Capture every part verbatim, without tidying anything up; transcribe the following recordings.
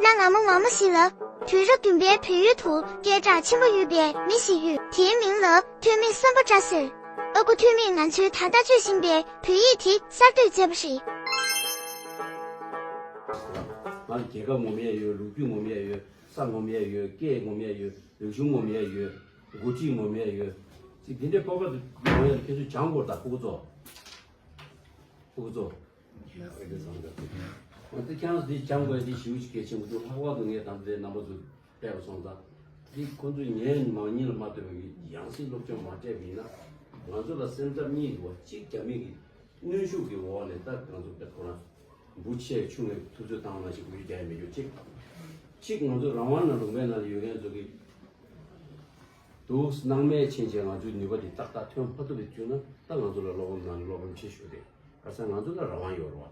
གནའ་སྔ་མོ་སྔ་མོ་ཞིག་ལ། དུས་རབས་བདུན་པའི་བོད་ཡུལ་དུ་སྐད་གྲགས་ཆེན་པོ་ཡོད་པའི་མི་ཞིག་ཡོད། དེའི་མིང་ལ་ཐོན་མི་སམ་བྷོ་ཊ་ཟེར། ཨ་ཁུ་ཐོན་མིས་ང་ཚོའི་ད་ལྟ་སྤྱོད་བཞིན་པའི་བོད་ཡིག་དེ་གསར་གཏོད་མཛད་པ་རེད། ང་ལ་རྒྱལ་ཁབ་ངོམ་ཡས་ཡོད། ལོ་རྒྱུས་ངོམ་ཡས་ཡོད། ས་ངོམ་ཡས་ཡོད། སྐད་ངོམ་ཡས་ཡོད། རིག་གཞུང་ངོམ་ཡས་ཡོད། འགོ་ཁྲིད་ངོམ་ཡས་ཡོད། ཅིག་དེ་འདྲའི་སྤོབས་པ་དེ་ངོམ་ཡས་ལ་ཁྱེད་ཚོས་སྦྱང་དགོས་རེད་ད། ཕྲུ་གུ་ཚོ། ཕྲུ་གུ་ཚོ། ཁྱེད་རང་འདི་སྦྱང་དགོས་ཡ་འདི་ཞེ་པོ་ཅིག་གལ་ཆེན་པོ་འདུག་ལྷག་པར་དུ་ངས་དམ་པའི་རྣམ་པ་ཚོ་ཕེབས་སོང་ཙང་། འདི་ཁོང་ཚོས་ཉན་མ་ཉན་ལ་མ་ལྟོས་པའི་ཡང་སྲིད་སློབ་སྦྱོང་མ་སྤྲད་པ་ཡིན་ན། ང་ཚོ་ལ་སེམས་འཚབ་གཉིས་འདུག་བ། གཅིག་རྒྱ་མི་གི་གནོན་ཤུགས་ཀྱི་འོག་ནས་ད་ང་ཚོ་དཔེ་ཁོ་རང་འབུ་ཆེ་ཆུང་ངས་ཐུབ་ཚོད་བཏང་ན་ཞིག་འགུལ་རྒྱག་ཡ་མེད་རྒྱུ་གཅིག་གཅིག་ང་ཚོ་རང་དབང་ནང་ལུང་པའི་ནང་ལ་ཡོད་མཁན་ཚོ་གི་འདུག་སྣང་མེད་ཕྱིན་ཆད་ང་ཚོའི་ནུས་པ་འདི་ཏག་ཏག་ཐོན་མ་ཐུབ་པའི་དུས་ན། ད་ང་ཚོ་ལ་བློ་ཕམ་ནང་བློ་ཕམ་ཆེ་ཤོས་རེད། ག་ས་ང་ཚོ་ལ་རང་དབང་ཡོད་རེད་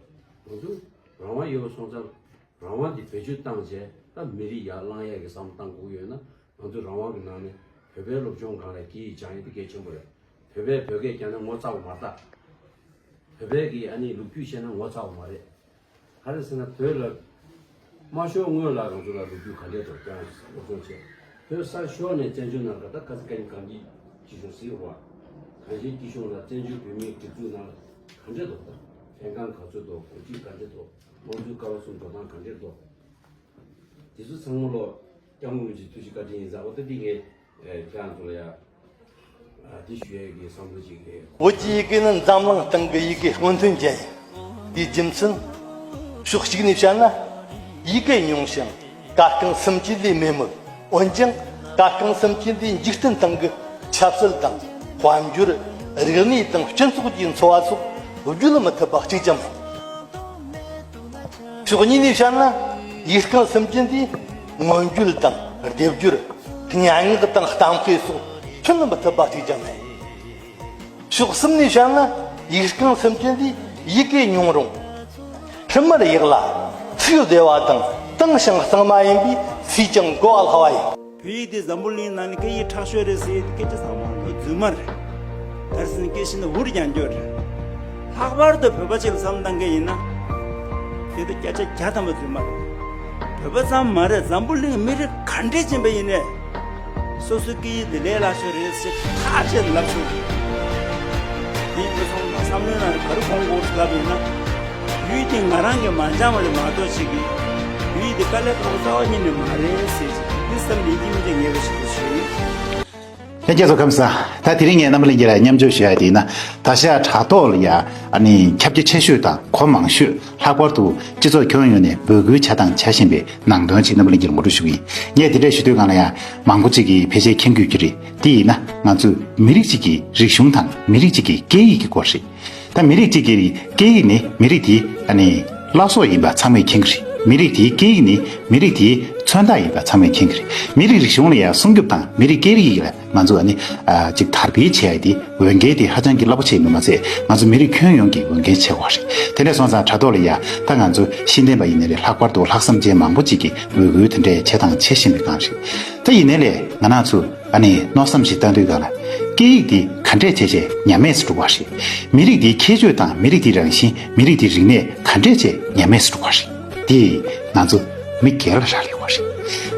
བ། ང་ཚོ་རང་དབང་ཡོད་པ་སོང་ཙང་། རང་དབང་འདི་བེད་སྤྱོད་བཏང་རྗེས་ད་མི་རིགས་ཡར་བསླང་ཡས་ཀྱི་བསམ་བློ་བཏང་དགོས་ཡོད་ན། ང་ཚོ་རང་དབང་གི་ནང་ནས་བོད་པའི་སློབ་སྦྱོང་སྒང་ལ་སྐད་ཡིག་སྦྱང་ཡས་དེ་གལ་ཆེན་པོ་རེད། བོད་པས་བོད་སྐད་རྒྱག་ན་ངོ་ཚ་བ་མ་རེད་ད། བོད་པའི་གི་ཨ་ནི་ལོ་རྒྱུས་བཤད་ན་ངོ་ཚ་བ་མ་རེད། ག་རེ་ཟེར་ན་བོད་ལ་མ་ཤོར་སྔོན་ལ་ང་ཚོ་ལ་ལོ་རྒྱུས་ག་འདྲས་འདུག་ཀྱང་སློབ་སྦྱོང་བྱས། བོད་ས་ཤོར་ནས་བཙན་བྱོལ་ནང་ལ་ད་ག་ས་ག་ནས་གང་གི་སྤྱི་གཞུང་སྲིད་པ། གང་ཞིག་སྤྱི་གཞུང་ལ་བཙན་བྱོལ་བོད་མིའི་སྒྲིག་འཛུགས་ནང་ལ་ག་འདྲས་འདུག་ད་ལྷན་ཁང་ག་ཚོད་འདུག་འགོ་ཁྲིད་ག་འདྲས་འདུག་དམངས་གཙོའི་ཀ་བ་གསུམ་འགྲོ་སྟངས་ག་འདྲས་འདུག་དེ་ཚོ་ཚང་མ་ལོ། སྐྱབས་མགོན་རིན་པོ་ཆེའི་ཐུགས་རྗེ་བཀའ་དྲིན་ཡིན་ས། འོ་ད་འདི་ངས་ཁྱེད་རང་ཚོ་ལ་ཡ་འདི་ཞུ་ཡས་ཀྱི་བསམ་བློ་ཅིག་རེད། བོད་ཀྱི་ཡི་གེ་ནི་འཛམ་གླིང་སྟེང་གི་ཡི་གེ་སྔོན་ཐོན་ཅན་ཡིན། དེའི་རྒྱུ་མཚན། ཕྱོགས་གཅིག་ནས་བཤད་ན། ཡི་གེ་ཉུང་ཞིང་གར་ཁང་སུམ་ཅུ་ལས་མེད་མོད། འོན་ཀྱང་གར་ཁང་སུམ་ཅུ་འདིའི་འཇིག་རྟེན་སྟེང་གི་ཆབ་སྲིད་དང་དཔལ་འབྱོར། རིག་གནས་དང་སྤྱི་ཚོགས་ཀྱི་འཚོ་བ་སོགས་བརྗོད་མི་ཐུབ་པ་གཅིག་ཀྱང་མེད། ཕྱོགས་གཉིས་ནས་བཤད་ན། ཡིག་རྐང་སུམ་ཅུ་འདིས་མངོན་བརྗོད་དང་སྡེབ་སྦྱོར། སྙན་ངག་དང་གཏམ་དཔེ་སོགས་ཐོན་མི་ཐུབ་པ་གཅིག་ཀྱང་མེད། ཕྱོགས་གསུམ་ནས་བཤད་ན། ཡིག་རྐང་སུམ་ཅུ་འདིས་ཡི་གེ་ཉུང་རུང་། ཁྲིམས་མར་ཡག་ལ་ཚིག་བདེ་བ་དང་། དྭངས་ཤིང་གཙང་མ་ཡིན་པས་སུས་ཀྱང་གོ་བ་སླ་བ་ཡིན། བོད་ཡིག་དེ་འཛམ་བུ་གླིང་ནང་ནས་སྐད་ཡིག་ཁྲག་ཤོས་རེད་ཟེར་ཡས་དེ་སྐད་ཆ་ཚང་མ་རྫུན་མ་རེད། ག་རེ་ཟེར་ན་སྐད་ཆ་ནི་འུར་རྒྱག་རྒྱུ་རེད། ལྷག་པར་དུ་བོད་པ་ཅིག་ལ་བསམ་བཏང་མཁན་ཡིན་ན། དེ་དུ་སྐད་ཆ་བརྒྱ་ཐམ་པ་རྫུན་མ་རེད། བོད་པ་ཙམ་མ་རེད། འཛམ་བུ་གླིང་མི་རིགས་ག་འདྲས་ཅན་པ་ཡིན་ནའི། སོ་སོའི་སྐད་ཡིག་དེ་ལས་སླ་ཤོས་རེད་ཟེར་ཐག་བཅད་ལབ་ཆོག་གི། དེ་ཡིན་དུས་ཚང་མ་བསམ་བློའི་ནང་ནས་ག་རེ་གོ་དགོས་ལབ་ཡིན་ན། བོད་ཡིག་དེ་ང་རང་གིས་མ་སྦྱངས་པ་རེད་མ་གཏོགས་ཅིག་གིས། བོད་ཡིག་དེ་དཀའ་ལས་ཁག་པོ་རྩ་བ་ཉིད་ནས་མ་རེད་ཟེར་ཅིག་འདི་བསམ་ནས་ཡིན་གཅིག་མིན་གཅིག་ངས་བེད་སྤྱོད་བྱེད་ཀྱི་ཡོད། ལྷན་རྒྱས་ཚོ་ཁམས་བཟང་། ད་དེ་རིང་ངས་རྣམ་པ་ལྷན་རྒྱས་ལ་མཉམ་སྤྱོད་ཞུ་ཡ་དེ་ཡིན་ན། ད་ཆ་དྲ་ཐོག་ལ་ཡ་ཨ་ནི་ཁྱབ་རྒྱ་ཆེ་ཤོས་དང་གོ་མང་ཤོས། ལྷག་པར་དུ་སྤྱི་ཚོགས་ཁྱོན་ཡོངས་ནས་འབོད་སྐུལ་བྱས་དང་བྱ་བཞིན་པའི་ནང་དོན་ཅིག་རྣམ་པ་ལྷན་རྒྱས་ལ་ངོ་སྤྲོད་ཞུ་གི་ཡིན། ངས་དེ་འདྲ་ཞུ་དུས་སྒང་ལ་ཡ་མང་པོ་ཅིག་གིས་ཕལ་ཆེར་མཁྱེན་དགོས་ཀྱི་རེད། དེ་ཡིན་ན་ང་ཚོས་མི་རིགས་གཅིག་གི་རིག་གཞུང་དང་མི་རིགས་གཅིག་གི་སྐད་ཡིག་གི་སྐོར་རེད། ད་མི་རིགས་གཅིག་གི་སྐད་ཡིག་ནི་མི་རིགས་དེའི་ཨ་ནི་བླ་སྲོག་ཡིན་པ་ཚང་མས་མཁྱེན་གྱི་རེད། མི་རིགས་དེའི་སྐད་ཡིག་ནི་མི་རིགས་དེའི་མཚོན་རྟགས་ཡིན་པ་ཚང་མས་མཁྱེན་གྱི་རེད། མི་རིགས་རིག་གཞུང་ལ་ཡང་སྲུང་སྐྱོབ་དང་མི་རིགས་སྐད་རིགས་ཡིག་ལ་ང་ཚོ་ཨ་ནི་ཨ་ཅིག་དར་སྤེལ་བྱེད་ཡ་དེ་འོས་འགན་དེ་ཧ་ཅང་གི་རླབས་པོ་ཆེ་ཡིན་པ་མ་ཚད། ང་ཚོ་མི་རིགས་ཁྱོན་ཡོངས་ཀྱི་འོས་འགན་ཆེ་བ་རེད། དེ་འདྲ་སོང་ཙང་དྲ་ཐོག་ལ་ཡ་ད་ང་ཚོ་ཤེས་ལྡན་པ་ཡིན་ནའི་རེད། ལྷག་པར་དུ་ལྷག་བསམ་ཅན་མང་པོ་ཅིག་གིས་འབོད་སྐུལ་དེ་འདྲས་བྱས་དང་བྱེད་བཞིན་པའི་སྒང་རེད། ད་ཡིན་ནའི་ལས་ང་རང་ཚོ་ཨ་ནི་མནོ་བསམ་ཞིག་བཏང་དུས་སྒང་ལ། སྐད་ཡིག་འདི་ག་འདྲས་བྱས་བྱས་ཉམས་དམས་སུ་འགྲོ་བ་རེད། མི་རིགས་འདིའི་ཁྱད་ཆོས་དང་མི་རིགས་འདིའི་རང་བཞིན། མི་རིགས་འདིའི་རིག་གནས་ག་འདྲས་བྱས་ཉམས་དམས་སུ་འགྲོ་བ་རེད། འདི་ང་ཚོ་མི་སྒེར་ལ་རག་ལས་པ་རེད།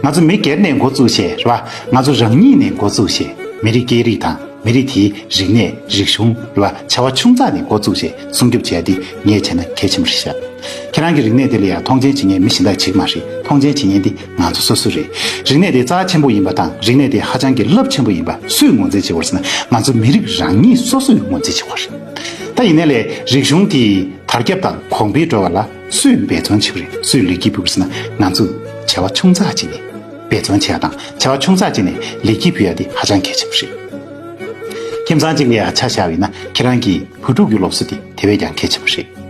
ང་ཚོ་མི་སྒེར་ནས་འགོ་བཙུགས་བྱས་རེད་བ། ང་ཚོ་རང་ཉིད་ནས་འགོ་བཙུགས་བྱས་མི་རིགས་སྐད་རིགས་དང་མི་རིགས་དེའི་རིག་གནས་རིག་གཞུང་རེད་བ། བྱ་བ་ཆུང་ཙག་ནས་འགོ་བཙུགས་བྱས་སྲུང་སྐྱོབ་བྱས་ཏེ་ངས་བྱས་ན་གལ་ཆེན་པོ་རེད་ཤག་ཁྱེད་རང་གི་རིག་གནས་དེ་ལ་ཡང་མཐོང་ཆེན་བྱེད་མཁན་མི་གཞན་དག་ཅིག་མ་རེད། མཐོང་ཆེན་བྱེད་མཁན་དེ་ང་ཚོ་སོ་སོ་རེད། རིག་གནས་དེ་རྩ་ཆེན་པོ་ཡིན་པ་དང་རིག་གནས་དེ་ཧ་ཅང་གི་རླབས་ཆེན་པོ་ཡིན་པ་སུས་ངོས་འཛིན་བྱེད་དགོས་ཟེར་ན། ང་ཚོ་མི་རིགས་རང་ཉིད་སོ་སོས་ངོས་འཛིན་བྱེད་དགོས་རེད། ད་ཡིན་ནའི་ལས་རིག་གཞུང་དེ་དར་ཁྱབ་དང་གོང་འཕེལ་འགྲོ་བ་ལ་སུས་འབད་བརྩོན་བྱེད་ཀྱི་རེད། སུས་ལེགས་སྐྱེས་ཕུལ་གྱི་རེད་ཟེར་ན། ང་ཚོས་བྱ་བ་ཆུང་ཙག་ཅིག་ནས་འབད་བརྩོན་བྱེད་ཡ་དང་བྱ་བ་ཆུང་ཙག་ཅིག་ནས་ལེགས་སྐྱེས་ཕུལ་ཡ་དེ་ཧ་ཅང་གལ་ཆེན་པོ་རེད། ཁྱིམ་ཚང་གཅིག་ལ་ཡ་ཆ་བཞག་པ་ཡིན་ན་ཁྱེད་རང་གི་བུ་ཕྲུག་གི་སློབ་གསོ་དེ་དེ་བས་ཀྱང་གལ་ཆེན་པོ་རེད།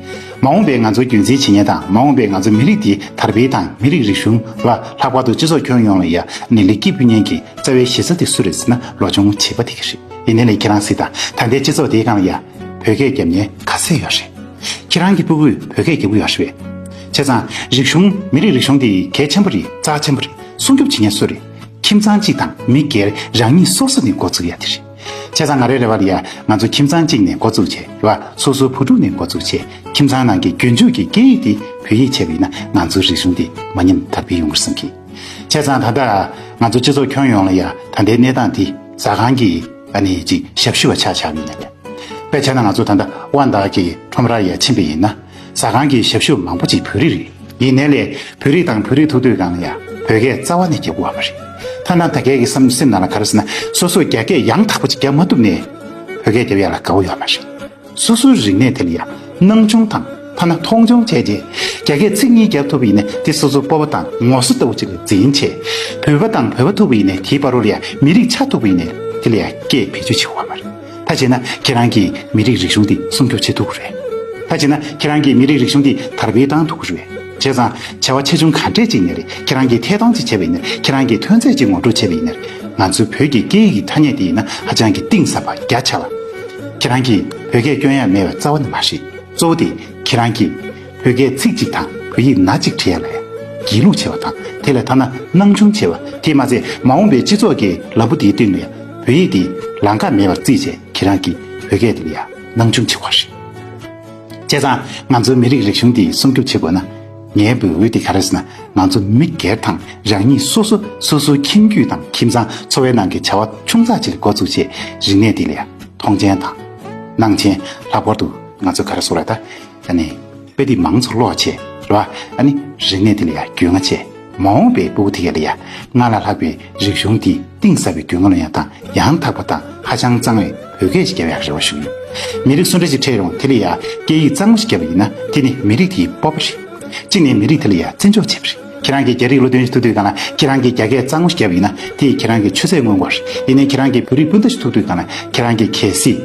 མ་འོངས་པའི་ང་ཚོའི་རྒྱུན་འཛིན་བྱེད་མཁན་དང་མ་འོངས་པའི་ང་ཚོའི་མི་རིགས་འདིའི་དར་སྤེལ་དང་མི་རིགས་རིག་གཞུང་ལ་ལྷག་པར་དུ་སྤྱི་ཚོགས་ཁྱོན་ཡོངས་ལ་ཡ་ནི་ལེགས་སྐྱེས་ཕུལ་མཁན་གྱི་རྩ་བའི་གཞི་རྩ་དེ་སུ་རེད་ཟེར་ན་ལོ་ཆུང་བྱིས་པ་དེ་ག་རེད། ཡིན་ནའི་ལས་ཁྱེད་རང་གཟིགས་དང་། ད་ལྟའི་སྤྱི་ཚོགས་དེའི་སྒང་ལ་ཡ་བོད་སྐད་རྒྱབ་མཁན་ག་ཚད་ཡོད་རེད། ཁྱེད་རང་གི་སྤུ་གུས་བོད་སྐད་རྒྱབ་ཀྱི་ཡོད་རེད་པས། བྱས་ཙང་རིག་གཞུང་མི་རིགས་རིག་གཞུང་དེ་གལ་ཆེན་པོ་རེད། རྩ་ཆེན་པོ་རེད། སྲུང་སྐྱོབ་བྱེད་མཁན་སུ་རེད། ཁྱིམ་ཚང་གཅིག་དང་མི་སྒེར་རང་ཉིད་སོ་སོ་ནས་འགོ་བཙུགས་ཡ་དེ་རེད། བྱས་ཙང་ང་རའི་རེ་བ་ལ་ཡ་ང་ཚོ་ཁྱིམ་ཚང་གཅིག་ནས་འགོ་བཙུགས་བྱས་རེད་བ། སོ་སོའི་བུ་ཕྲུག་ནས་འགོ་བཙུགས་བྱས་ཁྱིམ་ཚང་ནང་གི་རྒྱུན་སྤྱོད་ཀྱི་སྐད་ཡིག་དེ་བོད་ཡིག་བྱས་པ་ཡིན་ན་ང་ཚོའི་རིག་གཞུང་དེ་མ་ཉམས་དར་སྤེལ་ཡོང་གི་བསམ་གི། བྱས་ཙང་ད་ལྟ་ང་ཚོ་སྤྱི་ཚོགས་ཁྱོན་ཡོངས་ལ་ཡ་ད་ལྟའི་གནས་སྟངས་དེ་ཟ་ཁང་གི་ཨ་ནི་ཅིག་ཞབས་ཞུ་བ་ཆགས་ཆགས་ཡིན་ནའི་ལས། དཔེ་བྱས་ན་ང་ཚོ་ད་ལྟ་དབང་ཐང་གི་ཁྲོམ་རར་ཡ་ཕྱིན་པ་ཡིན་ན་ཟ་ཁང་གི་ཞབས་ཞུ་མང་པོ་ཅིག་བོད་རིགས་རེད། ཡིན་ནའི་ལས་བོད་རིགས་དང་བོད་རིགས་ཐུག་དུས་སྒང་ལ་ཡ་བོད་སྐད་རྩ་བ་ནས་རྒྱབ་དགོས་པ་མ་རེད། ཐ་ན་ད་གས་ཀྱི་བསམ་སེམས་ནང་ལ་ག་རེ་ཟེར་ན་སོ་སོས་རྒྱ་སྐད་ཡང་དག་པོ་ཅིག་རྒྱབ་མ་ཐུབ་ནའི་བོད་སྐད་རྒྱབ་ཡ་ལ་དགའ་བོ་ཡོད་མ་རེད། སོ་སོའི་རིག་གནས་དེ་ལ་ཡ་སྣང་ཆུང་དང་ཐ་ན་མཐོང་ཆུང་བྱས་རྗེས་རྒྱ་སྐད་ཚིག་གཉིས་རྒྱབ་ཐུབ་པ་ཡིན་ན་དེ་སོ་སོའི་སྤོབས་པ་དང་ངོ་སོ་ལྟ་བུ་ཅིག་ལ་འཛིན་བྱས། བོད་པ་དང་བོད་པ་ཐུག་པ་ཡིན་ན་དེའི་བར་རོ་ལ་ཡ་མི་རིགས་ཆགས་ཐུབ་པ་ཡིན་ན་དེ་ལ་ཡ་སྐད་བེད་སྤྱོད་བྱེད་དགོས་པ་མ་རེད། ད་བྱས་ན་ཁྱེད་རང་གིས་མི་རིགས་རིག་གཞུང་འདི་སྲུང་སྐྱོབ་བྱེད་ཐུབ་ཀྱི་རེད། ད་བྱས་ན་ཁྱེད་རང་གིས་མི་རིགས་རིག་གཞུང་འདི་དར་སྤེལ་བཏང་ཐུབ་ཀྱི་རེད། བྱས་ཙང་བྱ་བ་ཆེ་ཆུང་ག་འདྲས་ཅིག་ཡིན་ནའི་རེད། ཁྱེད་རང་གིས་ཐད་གཏོང་ཅིག་བྱས་པ་ཡིན་ན་རེད། ཁྱེད་རང་གིས་ཐོན་རྫས་ཅིག་ངོ་སྤྲོད་བྱས་པ་ཡིན་ན་རེད། ང་ཚོའི་བོད་ཀྱི་སྐད་ཡིག་གི་ཐ་སྙད་དེ་ཡིན་ན་ཧ་ཅང་གི་གཏིང་ཟབ་པ་རྒྱ་ཆེ་བ། ཁྱེད་རང་གིས་བོད་སྐད་སྐྱོན་ཡ་མེད་པ་རྩ་བ་ནས་མ་ཤེས། གཙོ་བོ་དེ་ཁྱེད་རང་གིས་བོད་སྐད་ཚིག་གཅིག་དང་བོད་ཡིག་ན་གཅིག་བྲིས་ཡ་ལ་ཡ་སྒྱིད་ལུག་ཆེ་བ་དང་དེ་ལས་ཐ་ན་སྣང་ཆུང་ཆེ་བ། དེས་མ་ཚད་མ་འོངས་པའི་སྤྱི་ཚོགས་ཀྱི་ལམ་བུ་དེའི་སྟེང་ནས་བོད་ཡིག་དེ་ལམ་ཁ་མེད་པར་བརྩིས་བྱས་ཁྱེད་རང་གིས་བོད་སྐད་དེ་ལ་ཡ་སྣང་ཆུང་བྱེད་དགོས་རེད། བྱས་ཙང་ང་ཚོའི་མི་རིགས་རིག་གཞུང་འདི་སྲུང་སྐྱོབ་བྱེད་དགོས་ན། ངའི་འབོད་སྐུལ་དེ་ག་རེ་ཟེར་ན་ང་ཚོ་མི་སྒེར་དང་རང་ཉིད་སོ་སོ་སོ་སོའི་ཁྱིམ་རྒྱུད་དང་ཁྱིམ་ཚང་འཚོ་བའི་ནང་གི་བྱ་བ་ཆུང་ཙག་ཅིག་ལ་འགོ་བཙུགས་བྱས་རིག་གནས་འདི་ལ་ཡ་མཐོང་ཆེན་དང་། སྣང་ཆེན། ལྷག་པར་དུ་ང་ཚོ་ག་རེ་ཟེར་ར་ད། ཨ་ནི། དཔེ་དེབ་མང་ཚོགས་ཀློག་བྱས་རེད་བ། ཨ་ནི་རིག་གནས་དེ་ལ་ཡང་རྒྱུས་མངའ་བྱས། མ་འོངས་པའི་སྤུ་གུ་དེ་ག་ལ་ཡང་སྔར་ལས་ལྷག་པའི་རིག་གཞུང་དེ་གཏིང་ཟབ་པའི་རྒྱུས་མངའ་ལ་ཡང་དང་ཡང་དག་པ་དང་ཧ་ཅང་གཙང་བའི་བོད་སྐད་ཞིག་རྒྱབ་ཡག་རེ་བ་ཞུ་ཡིན། མི་རིགས་སུ་འདྲ་ཞིག་འཕྲད་རུང་དེ་ལ་ཡང་སྐད་ཡིག་གཙང་མོ་ཞིག་བརྒྱབ་པ་ཡིན་ན་དེ་ནི་མི་རིགས་དེའི་སྤོབས་པ་རེད། གཅིག་ནས་མི་རིགས་དེ་ལ་ཡང་བརྩི་འཇོག་བྱེད་པ་རེད། ཁྱེད་རང་གིས་རྒྱ་རིགས་བློ་མཐུན་ཞིག་ཐུག་དུས་གང་ལ་ཁྱེད་རང་གིས་རྒྱ་སྐད་གཙང་མོ་ཞིག་བརྒྱབ་པ་ཡིན་ན་དེས་ཁྱེད་རང་གི་ཆུ་ཚད་མངོན་དགོས་རེད། ཡིན་ནའི་ཁྱེད་རང་གིས་བོད་རིགས་སྤུན་ཟླ་ཞིག་ཐུག་དུས་གང་ལ་ཁྱེད་རང་གིས་གལ་སྲིད་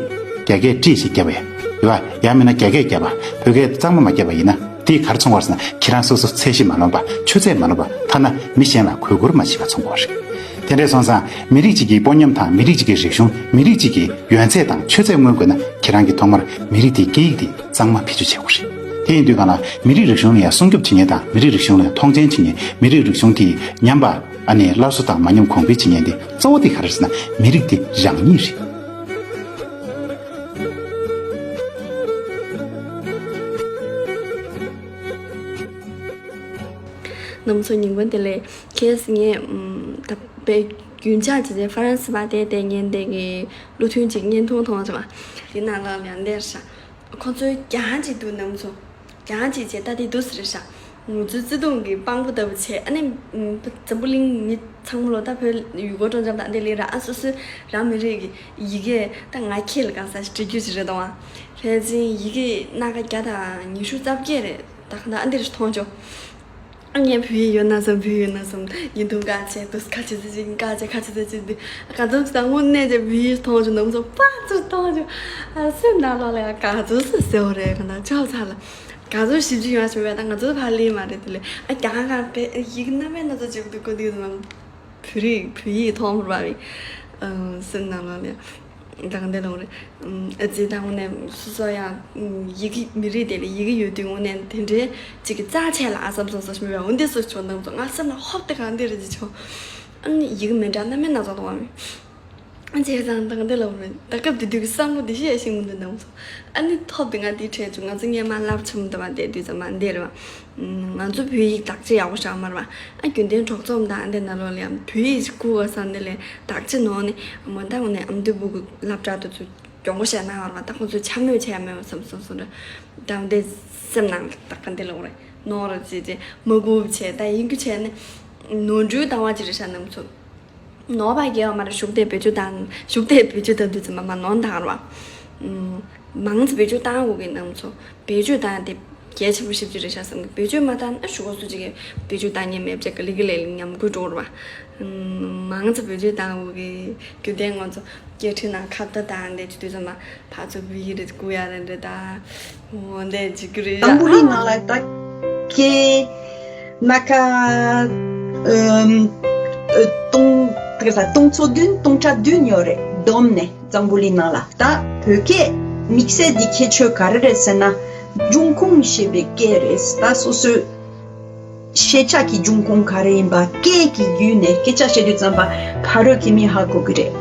རྒྱ་སྐད་ཏྲིག་ཞིག་བརྒྱབ་པ་ཡིན་པ་ཡང་མིན་ན་རྒྱ་སྐད་བརྒྱབ་པ་བོད་སྐད་གཙང་མ་མ་བརྒྱབ་པ་ཡིན་ན། དེས་ག་རེ་མཚོན་པ་རེད་ཟེར་ན་ཁྱེད་རང་སོ་སོ་ཚད་གཞི་མ་ལོན་པ། ཆུ་ཚད་མ་ལོན་པ། ཐ་ན་མི་གཞན་ལ་གུས་བཀུར་མ་བྱེད་པ་མཚོན་གྱི་ཡོད་རེད། དེ་འདྲ་སོང་ཙང་མི་རིགས་གཅིག་གི་དཔོན་ཉམས་དང་མི་རིགས་གཅིག་གི་རིག་གཞུང་། མི་རིགས་གཅིག་གི་ཡོན་ཚད་དང་ཆུ་ཚད་མངོན་དགོས་ན་ཁྱེད་རང་གིས་ཐོག་མར་མི་རིགས་དེའི་སྐད་ཡིག་དེ་གཙང་མ་བེད་སྤྱོད་བྱེད་དགོས་རེད། དེ་ཡིན་དུས་གང་ལ་མི་རིགས་རིག་གཞུང་ལ་ཡང་སྲུང་སྐྱོབ་བྱེད་མཁན་དང་མི་རིགས་རིག་གཞུང་ལ་ཡང་མཐོང་ཆེན་བྱེད་མཁན། མི་རིགས་རིག་གཞུང་དེ་ཉམས་པ་ཨ་ནི་སླར་གསོ་དང་མ་ཉམས་གོང་འཕེལ་བྱེད་མཁན་དེ་གཙོ་བོ་དེ་ག་རེ་རེད་ཟེར་ན་མི་རིགས་དེ་རང་ཉིད་རེད། རྣམ་ཚོ་ཉིན་གུང་བདེ་ལེགས། ཁྱེད་ངས་ད་དཔེ་རྒྱུན་ཆགས་བྱས་ཏེ་ཧྥ་རན་སི་བ་དེ་དེ་ཉན་དེ་གི་བློ་མཐུན་ཅིག་བརྙན་ཐུང་མཐོང་བྱུང་བ། དེ་ནང་ལ་ཡང་འདིར་ཤ་ཁོ་ཚོའི་རྒྱང་ཅིག་འདུག་རྣམ་ཚོ། རྒྱང་ཅིག་བྱས་ད་དེ་འདུག་ཟེར་ཤ། ང་ཚོའི་བརྩེ་དུང་གི་དཔང་པོ་ལྟ་བུ་བྱས། ཨ་ནི་འཛམ་བུ་གླིང་མི་ཚང་མ་ལོ་ད་བོད་ཡུལ་སྐོར་སྤྲོ་འཆམ་དང་དེ་ལས་ར་ཨ་སོ་སོའི་རང་མི་རིགས་ཀྱི་ཡི་གེ་ད་ང་ཁྱེད་ལ་གང་ཟག་ཞིག་འབྲི་རྒྱུ་ཞིག་རེད་དང་བ། ཕལ་ཆེར་ཡི་གེ་སྣ་ཁ་བརྒྱ་དང་ཉི་ཤུ་རྩ་བརྒྱད་རེད། ད་ག་ན་ཨ་འདིར་མཐོང་ཆོག་ཨ་ངས་བོད་ཡིག་ཡོད་ན་བསམ། བོད་ཡིག་ཡོད་ན་བསམ། ཉིན་ཐུང་བཀག་བྱས་འདུག་ཁ་ཆེ་ཚེ་ཅིག་བཀག་བྱས་ཁ་ཆེ་ཚེ་ཅིག་འདུག་ག་ཚོད་ཅིག་དང་དངོས་གནས་ཀྱི་བོད་ཡིག་མཐོང་ཆོག་རྣམ་ཚོ་ཕར་ཚུར་མཐོང་ཆོག་ཨ་སེམས་ནང་ལོགས་ལ་ཡང་ག་ཚོད་སེ་ཟེར་བ་རེད། ག་ན་ཆོག་ཚར་ལ་ག་ཚོད་ཞིབ་འཇུག་ཡོང་བྱུང་བས་ད་ང་ཚོ་ཕར་ལེན་མ་རེད། དེ་ལས་ཨ་རྒྱ་གར་བས་ཡིག་སྣ་མེད་སྣ་ཚོགས་ཅིག་འདུག་གོ་འདུག་ཟེར་ན། བོད་རིགས་བོད་ཡིག་མཐོང་མ་བ་བའི་སེམས་ནང་ལ་ལས་དང་དེ་ལོང་རེད། ཨ་ཙི་ད་དངོས་གནས་སོ་སོ་ཡང་ཡི་གེ་མི་རིགས་དེ་ལ་ཡི་གེ་ཡོད་དུས་དངོས་གནས་དེ་འདྲའི་ཅིག་གི་རྩ་ཆེ་ལ་ཨ་བསམ་སོང་སོ་ཞིག་མི་བ་འོན་ཏེ་སོ་ཆོ་འདམ་སོང་ང་སེམས་ལ་ཧོབ་དེ་གང་འདི་རེད་ཅི་ཆོ། ཨ་ནི་ཡི་གེ་མི་འདྲ་སྣ་མིན་སྣ་ཚོགས་དང་བ་མི། བྱས་ཙང་དང་དེ་ལ་འོ་རེད། ད་སྐབས་དེ་དུས་ཀྱི་བསམ་བློ་དེ་བཤད་ཤིང་མི་འདུག་ནམ་སོ། ཨ་ནི་ཐོབ་དེ་ང་དེའི་གྲས་བྱུང་ང་ཚོ་སྔས་མ་བསླབ་ཆུམ་དུ་བ་དེ་དུས་ཙམ་མ་འདེར་བ། ང་ཚོ་བོད་ཡིག་དག་ཆ་ཡག་པོ་ཞིག་མ་རེད་བ། ཨ་རྒྱུན་ལྡན་གྲོགས་ཚོགས་དང་འདི་ནང་ལོགས་ལ་ཡང་བོད་ཡིག་ཞིག་བསྐུར་བ་བསམ་དེ་ལས་དག་ཆ་ནོར་ནས་མ་ད་འོ་ནས་ཨ་མདོའི་སྤུ་གུ་སློབ་གྲྭ་དུ་ཚུར་གྱོང་པོ་བཤད་གནང་བ་རེད་བ། ད་ཁོང་ཚོས་འཕྱ་སྨོད་བྱས་མེད་བ་བསམ་སོང་སོང་རེད། ད་འདི་སེམས་ནང་ལ་དག་ག་འདི་ལོག་རེད། ནོར་རེད་ཅེས་ཅེས་མ་བསྐུར་བྱས་ད་ཡིན་རྒྱུ་བྱས་ནས་ནོར་འཁྲུལ་བཏང་བ་ཅི་རེད་ཤག་ནམ་ཚོ། ནོར་བ་རྒྱལ་བ་མ་རེད། གཞུག་དེ་བེད་སྤྱོད་བཏང་། གཞུག་དེ་བེད་སྤྱོད་བཏང་དུས་ཙམ་པ་མ་ནོར་འདང་ར་བ། མང་ཙམ་བེད་སྤྱོད་བཏང་དགོས་ཀྱི་ནམ་ཚོ། བེད་སྤྱོད་བཏང་དེ་གལ་ཆེན་པོ་ཞེ་པོ་ཅིག་རེད་ཤག་བསམ་གི། བེད་སྤྱོད་མ་བཏང་ན་ཞུ་གོ་སུ་ཅིག་གིས་བེད་སྤྱོད་བཏང་ཉན་མེད་བྱས་ག་ལི་གི་ལེ་ལི་ཉམས་རྒུད་འགྲོ་ར་བ། མང་ཙམ་བེད་སྤྱོད་བཏང་དགོས་ཀྱི་རྒྱུ་དེ་ང་ཚོ་སྐད་འཕྲིན་ནང་ཁ་བརྡ་དང་དེ་བྱེད་དུས་ཙམ་པ་ཕར་ཚུར་བི་ཡི་རེད་བསྐུར་ཡ་རེད་འདྲེ་ད། འོ་འདྲ་བྱེད་ཀྱི་རེད་ཡ། ཏམ་བུ་རི་ནང་ལ་ད་ཀེ་སྣ་ཁ་ཨམ་ཨ་སྟོང་། དེ་ག་ས་སྟོང་ཚོ་བདུན་སྟོང་ཕྲག་བདུན་ཡོད་རེད་བསྡོམས་ནས་ཏམ་བུ་རི་ནང་ལ། ད་བོད་སྐད་དམིགས་བསལ་འདི་ཁྱད་ཆོས་ག་རེ་རེད་ཟེར་ན་འབྱུང་ཁུངས་ཤེས་པའི་སྐད་རེད། ད་སོ་སོའི་ཤེས་བྱ་གི་འབྱུང་ཁུངས་ག་རེ་ཡིན་པ་སྐད་ཀྱི་བརྒྱུད་ནས་སྐད་ཆ་བཤད་དུས་ཙམ་པ་ཕ་རོལ་གྱི་མི་ཧ་གོ་གི་རེད།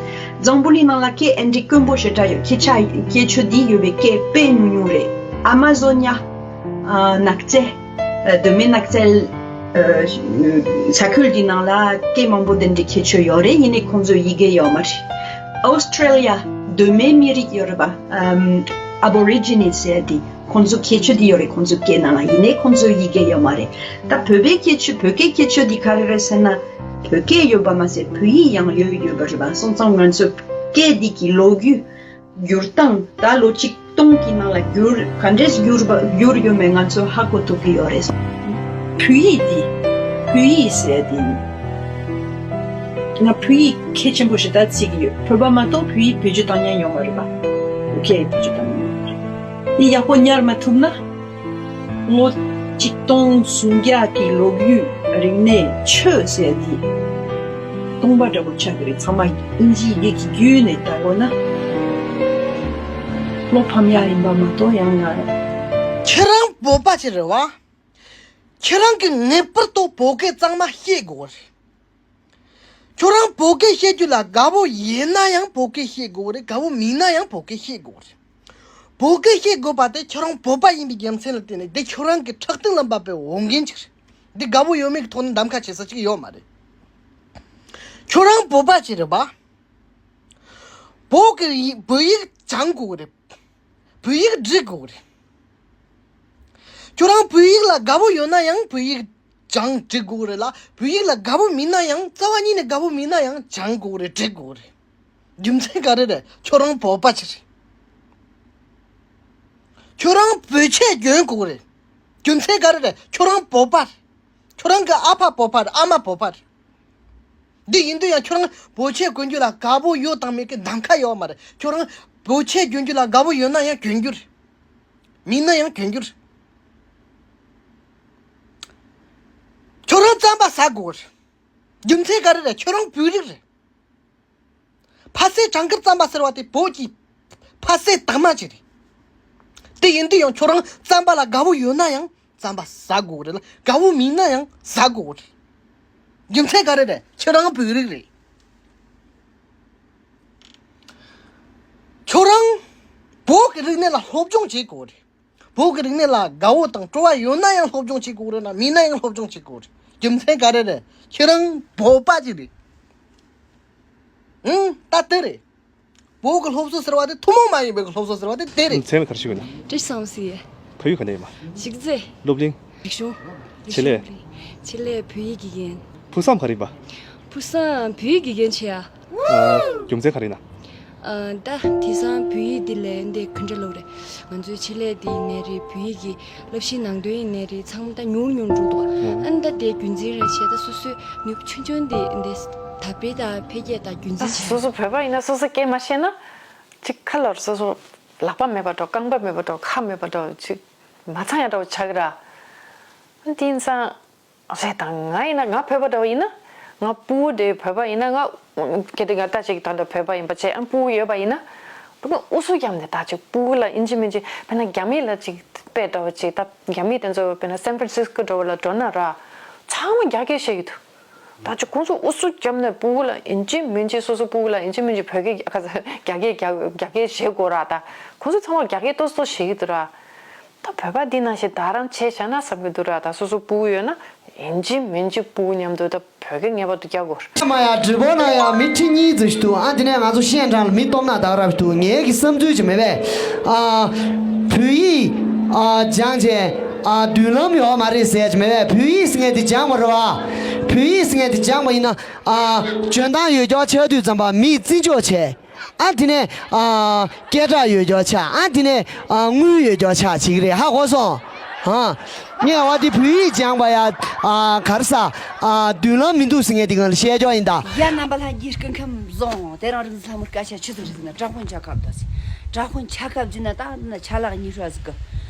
འཛམ་བུ་གླིང་ནང་ལ་སྐད་ཨེ་འདྲའི་དཀོན་པོ་ཞེ་དྲག་ཡོད། ཁྱེད་ཅག་སྐད་ཆ་འདི་ཡོད་པའི་སྐད་དཔེ་ཉུང་ཉུང་རེད། ཨ་མ་ཟོ་ཉ། ཨ། ནགས་ཚལ། ཨ། གདོད་མའི་ནགས་ཚལ། ཨ། ས་ཁུལ་འདི་ནང་ལ་སྐད་མང་པོ་དེ་འདྲའི་ཁྱད་ཆོས་ཡོད་རེད། ཡིན་ནའི་ཁོང་ཚོ་ཡི་གེ་ཡོད་མ་རེད། ཨོ་སི་ཀྲེ་ལི་ཡ་གདོད་མའི་མི་རིགས་ཡོད་རེད་པ། ཨམ། ཨ་བོ་རི་ཇི་ནི་ཟེར་དེ། ཁོང་ཚོ་ཁྱད་ཆོས་དེ་ཡོད་རེད། ཁོང་ཚོ་སྐད་ནང་ལ། ཡིན་ནའི་ཁོང་ཚོ་ཡི་གེ་ཡོད་མ་རེད། ད་བོད་པའི་ཁྱད་ཆོས། བོད་སྐད་ཁྱད་ཆོས་དེ་ག་རེ་རེད་ཟེར་ན། བོད་སྐད་ཡོད་པ་མ་ཟད་བོད་ཡིག་ཡང་ཡོད་ཡོད་པ་རེད་པ། སོང་ཙང་ང་ཚོ་སྐད་འདི་གི་ལོ་རྒྱུས་འགྱུར་སྟངས། ད་ལོ་ཆིག་སྟོང་གི་ནང་ལ་འགྱུར། ག་འདྲས་འགྱུར་བ། འགྱུར་ཡོད་མེད་ང་ཚོ་ཧ་གོ་ཐུབ་ཀྱི་ཡོད་རེད། བོད་ཡིག་འདི། བོད་ཡིག་ཟེར་དེ། ང་བོད་ཡིག་གལ་ཆེན་པོ་ཞེ་དྲག་བརྩི་གི་ཡོད། བོད་པ་མ་གཏོགས་བོད་ཡིག་བེད་སྤྱོད་བཏང་མཁན་ཡོད་མ་རེད་པ། ཨོ་ཁེ། བེད་སྤྱོད་བཏང་མཁན་ཡོད་མ་རེད། འདི་ཡག་པོ་ཉར་མ་ཐུབ་ན། ལོ་ཆིག་སྟོང་སུམ་བརྒྱ་གི་ལོ་རྒྱུས་རིག་གནས་ཆོས་ཟེར་འདི་སྟོང་པ་འདྲ་པོ་ཆགས་ཀྱི་རེད། ཚང་མ་ཨིན་ཇིའི་ཡི་གེ་བརྒྱུད་ནས་བལྟ་དགོས་ན། བློ་ཕམ་ཡག་ཡིན་པ་མ་གཏོགས་ཡང་ང་། ཁྱེད་རང་བོད་པ་ཅིག་རེད་པ། ཁྱེད་རང་གིས་ངེས་པར་དུ་བོད་སྐད་གཙང་མ་བཤད་དགོས་རེད། ཁྱོད་རང་བོད་སྐད་བཤད་རྒྱུ་ལ་དགའ་པོ་ཡིན་ན་ཡང་བོད་སྐད་བཤད་དགོས་རེད། དགའ་པོ་མིན་ན་ཡང་བོད་སྐད་བཤད་དགོས་རེད། བོད་སྐད་བཤད་དགོས་པ་དེ་ཁྱོད་རང་བོད་པ་ཡིན་པའི་རྒྱུ་མཚན་ལ་བརྟེན་ནས། འདི་ཁྱོད་རང་གི་ཕྲག་སྟེང་ལ་འབབ་པའི་འོས་འགན་ཅིག་རེད། འདི་དགའ་པོ་ཡོད་མེད་ཀྱི་ཐོག་ནས་གདམ་ཁ་བྱེད་ས་ཅིག་ཡོད་མ་རེད། ཁྱོད་རང་བོད་པ་ཅིག་རེད་པ། བོད་ཀྱི་ཡིག་བོད་ཡིག་སྦྱང་དགོས་རེད། བོད་ཡིག་འབྲི་དགོས་རེད། ཁྱོད་རང་བོད་ཡིག་ལ་དགའ་པོ་ཡོད་ན་ཡང་བོད་ཡིག་སྦྱང་འབྲི་དགོས་རེད་ལ། བོད་ཡིག་ལ་དགའ་པོ་མིན་ན་ཡང་། རྩ་བ་ཉིད་ནས་དགའ་པོ་མིན་ན་ཡང་སྦྱང་དགོས་རེད། འབྲི་དགོས་རེད། རྒྱུ་མཚན་ག་རེ་རེད། ཁྱོད་རང་བོད་པ་ཅིག་རེད། ཁྱོད་རང་བོད་ཆས་གྱོན་དགོས་རེད། རྒྱུ་མཚན་ག་རེ་རེད། ཁྱོད་རང་བོད་པ་རེད། ཁྱོད་རང་གི་ཨ་ཕ་བོད་པ་རེད། ཨ་མ་བོད་པ་རེད། འདི་ཡིན་དུས་ཡང་ཁྱོད་རང་བོད་ཆས་གོན་རྒྱུ་ལ་དགའ་པོ་ཡོད་དང་མེད་ཀྱི་གདམ་ཁ་ཡོད་མ་རེད། ཁྱོད་རང་བོད་ཆས་གྱོན་རྒྱུ་ལ་དགའ་པོ་ཡོད་ན་ཡང་གྱོན་རྒྱུ་རེད། མིན་ན་ཡང་གྱོན་རྒྱུ་རེད། ཁྱོད་རང་རྩམ་པ་ཟ་དགོས་རེད། རྒྱུ་མཚན་ག་རེ་རེད། ཁྱོད་རང་བོད་རིགས་རེད། ཕ་སའི་བྲང་ཁུར་རྩམ་པ་ཟེར་བ་དེ་བོད་ཀྱི་ཕ་སའི་དག་མ་ཅིག་རེད། དེ་ཡིན་དུས་ཡང་ཁྱོད་རང་རྩམ་པ་ལ་དགའ་པོ་ཡོད་ན་ཡང་རྩམ་པ་ཟ་དགོས་རེད་ལ། དགའ་པོ་མིན་ན་ཡང་ཟ་དགོས་རེད། རྒྱུ་མཚན་ག་རེ་རེད། ཁྱེད་རང་བོད་རིགས་རེད། ཁྱོད་རང་བོད་ཀྱི་རིག་གནས་ལ་སློབ་སྦྱོང་བྱེད་དགོས་རེད། བོད་ཀྱི་རིག་གནས་ལ་དགའ་བོ་དང་སྤྲོ་བ་ཡོད་ན་ཡང་སློབ་སྦྱོང་བྱེད་དགོས་རེད་ན། མིན་ན་ཡང་སློབ་སྦྱོང་བྱེད་དགོས་རེད། རྒྱུ་མཚན་ག་རེ་རེད། ཁྱེད་རང་བོད་པ་ཅིག་རེད། ཨང་། ད་དེ་རེད། བོད་ཀྱི་སློབ་གསོ་ཟེར་བ་དེ་ཐུན་མོང་མ་ཡིན་པའི་སློབ་གསོ་ཟེར་བ་དེ་དེ་རེད། མཚན་ལ་ག་རེ་ཞུ་དགོས་ན། བཀྲ་ཤིས་བཟང་པོ་ཟེར་ཡས། ཕ་ཡུལ་ག་ནས་ཡིན་པ། གཞིས་རྩེ། སློབ་གླིང་། རིག་གཞུང་། ཆེད་ལས། ཆེད་ལས་བོད་ཡིག་དགེ་རྒན། ཕུགས་བསམ་ག་རེ་ཡིན་པ། ཕུགས་བསམ་བོད་ཡིག་དགེ་རྒན་བྱེད་ཡ། ཨ། རྒྱུ་མཚན་ག་རེ་ཡིན་ན། ཨ། ད་དེང་སང་བོད་ཡིག་འདི་ལས་འདི་ག་འདྲ་ལབ་རེད། ང་ཚོའི་ཆེད་ལས་འདི་ཡིན་ནའི་རེད། བོད་ཡིག་གི་བསླབ་གཞིའི་ནང་དོན་ཡིན་ནའི་རེད། ཚང་མ་ད་ཉུང་ཉུང་འགྲོ་འདུག་ཨ་ནི་ད་དེ་རྒྱུན་འཛིན་རེད་བྱས། ད་སོ་སོའི་ནུས་པ་ཆུང་ཆུང་འདི་འདི་དར་སྤེལ་དང་འཕེལ་རྒྱས་དང་རྒྱུན་འཛིན་བྱས། སོ་སོ་བོད་པ་ཡིན་ན་སོ་སོ་སྐད་མ་ཤེས་ན། ཅིག་ཁ་ལོར་སོ་སོ་ལག་པ་མེད་པ་འདྲ། རྐང་པ་མེད་པ་འདྲ། ཁ་མེད་པ་འདྲ། ཅིག་མ་ཚང་ཡ་འདྲ་བོ་ཆགས་ཀྱི་ར། དེང་སང་རེད། ད་ང་ཡིན་ན། ང་བོད་པ་འདྲ་བོ་ཡིན་ན། ང་སྤུ་གུ་དེ་བོད་པ་ཡིན་ན། ང་གལ་ཏེ་ང་ད་ཅིག་ད་ལྟ་བོད་པ་ཡིན་པ་བྱས། ཨ། སྤུ་གུ་ཡོད་པ་ཡིན་ན། སྤུ་གུ་ཨུ་ཚུགས་བརྒྱབ་ནས་ད་ཅིག་སྤུ་གུ་ལ་ཡིན་གཅིག་མིན་གཅིག་དཔེར་ན་རྒྱ་མི་ལ་ཅིག་དཔེ་འདྲ་བོ་ཅིག་ད་རྒྱ་མི་དེ་ཚོ་དཔེར་ན་སན་ཧྥ་རན་སིས་ཀོ་འདྲ་བོ་ལ་འགྲོ་ན་ར། ཚང་མ་རྒྱ་སྐད་བཤད་ཀྱི་འདུག་ད་ཅིག་ཁོང་ཚོ་ཨུ་ཚུགས་བརྒྱབ་ནས་སྤུ་གུ་ལ་ཡིན་གཅིག་མིན་གཅིག་སོ་སོ་སྤུ་གུ་ལ་ཡིན་གཅིག་མིན་གཅིག་བོད་སྐད། ཁ་ས་རྒྱ་སྐད། རྒྱ་རྒྱ་སྐད་བཤད་དགོས་ར། ད་ཁོང་ཚོ་ཚང་མ་རྒྱ་སྐད་ཏོག་ཙམ་བཤད་ཀྱི་འདུག་ར། ད་བོད་པ་འདི་ནང་བཞིན་ད་རང་བྱས་བཞག་ན་བསམ་གྱི་འདུག་ར། ད་སོ་སོ་སྤུ་གུ་ཡོད་ན་ཡིན་གཅིག་མིན་གཅིག་སྤུ་གུ་མཉམ་དུ་ད་བོད་སྐད་ངེས་པར་དུ་རྒྱག་དགོས། ཨ་མ་ཡ།直播ནང་ཡ་མི་ཁྲི་གཉིས་ཙམ་ཞིག་འདུག་ཨ། དེ་ནས་ང་ཚོ་ཤན་ཀྲང་ལ་མི་སྟོབས་ན་ད་ག་ར་ཞིག་འདུག་ངའི་གི་བསམ་ཚུལ་ཅིག་མེད་པས། ཨ། བོད་ཡིག་ཨ། སྦྱངས་བྱས། ཨ། མདུན་ལམ་ཡོད་མ་རེད་ཟེར་གྱི་མེད་པས། བོད་ཡིག་ཟེར་མཁན་དེ་སྦྱངས་པ་རེད་པ། བོད་ཡིག་ཟེར་མཁན་དེ་སྦྱངས་པ་ཡིན་ན། ཨ། འཇོན་ཐང་ཡོད་རྒྱུ་ཆགས་དུས་ཙམ་པ་མིས་བརྩི་འཇོག་བྱས། ཨ། དེ་ནས། ཨ། སྐད་གྲགས་ཡོད་རྒྱུ་ཆགས། ཨ། དེ་ནས། ཨ། དངུལ་ཡོད་རྒྱུ་ཆགས་བྱེད་ཀྱི་རེད། ཧ་གོ་སོང་། ཨ། ངས་བ་དེ་བོད་ཡིག་སྦྱངས་པ་ཡ། ཨ། ག་རེ་ཟ། ཨ། མདུན་ལམ་མི་འདུག་ཟེར་མཁན་དེ་སྒང་ལ་བཤད་རྒྱུ་ཡིན་ད། ཡ། རྣམ་པ་ལྷན་རྒྱས་སྐུ་ཁམས་བཟང་། དེ་རིང་རིག་འཛིན་ལྷ་མོའི་སྐད་ཆ་ཆི་ཟིག་རེད་ཟེར་ན། ཀྲའུ་ཧུན་ཆ་ཁ་བརྡ་ཟེར། ཀྲའུ་ཧུན་ཆ་ཁ་བརྫིས་ན་ད་ན་ཆ་ལག་གཉིས་ཧྲ་ཟིག་གི།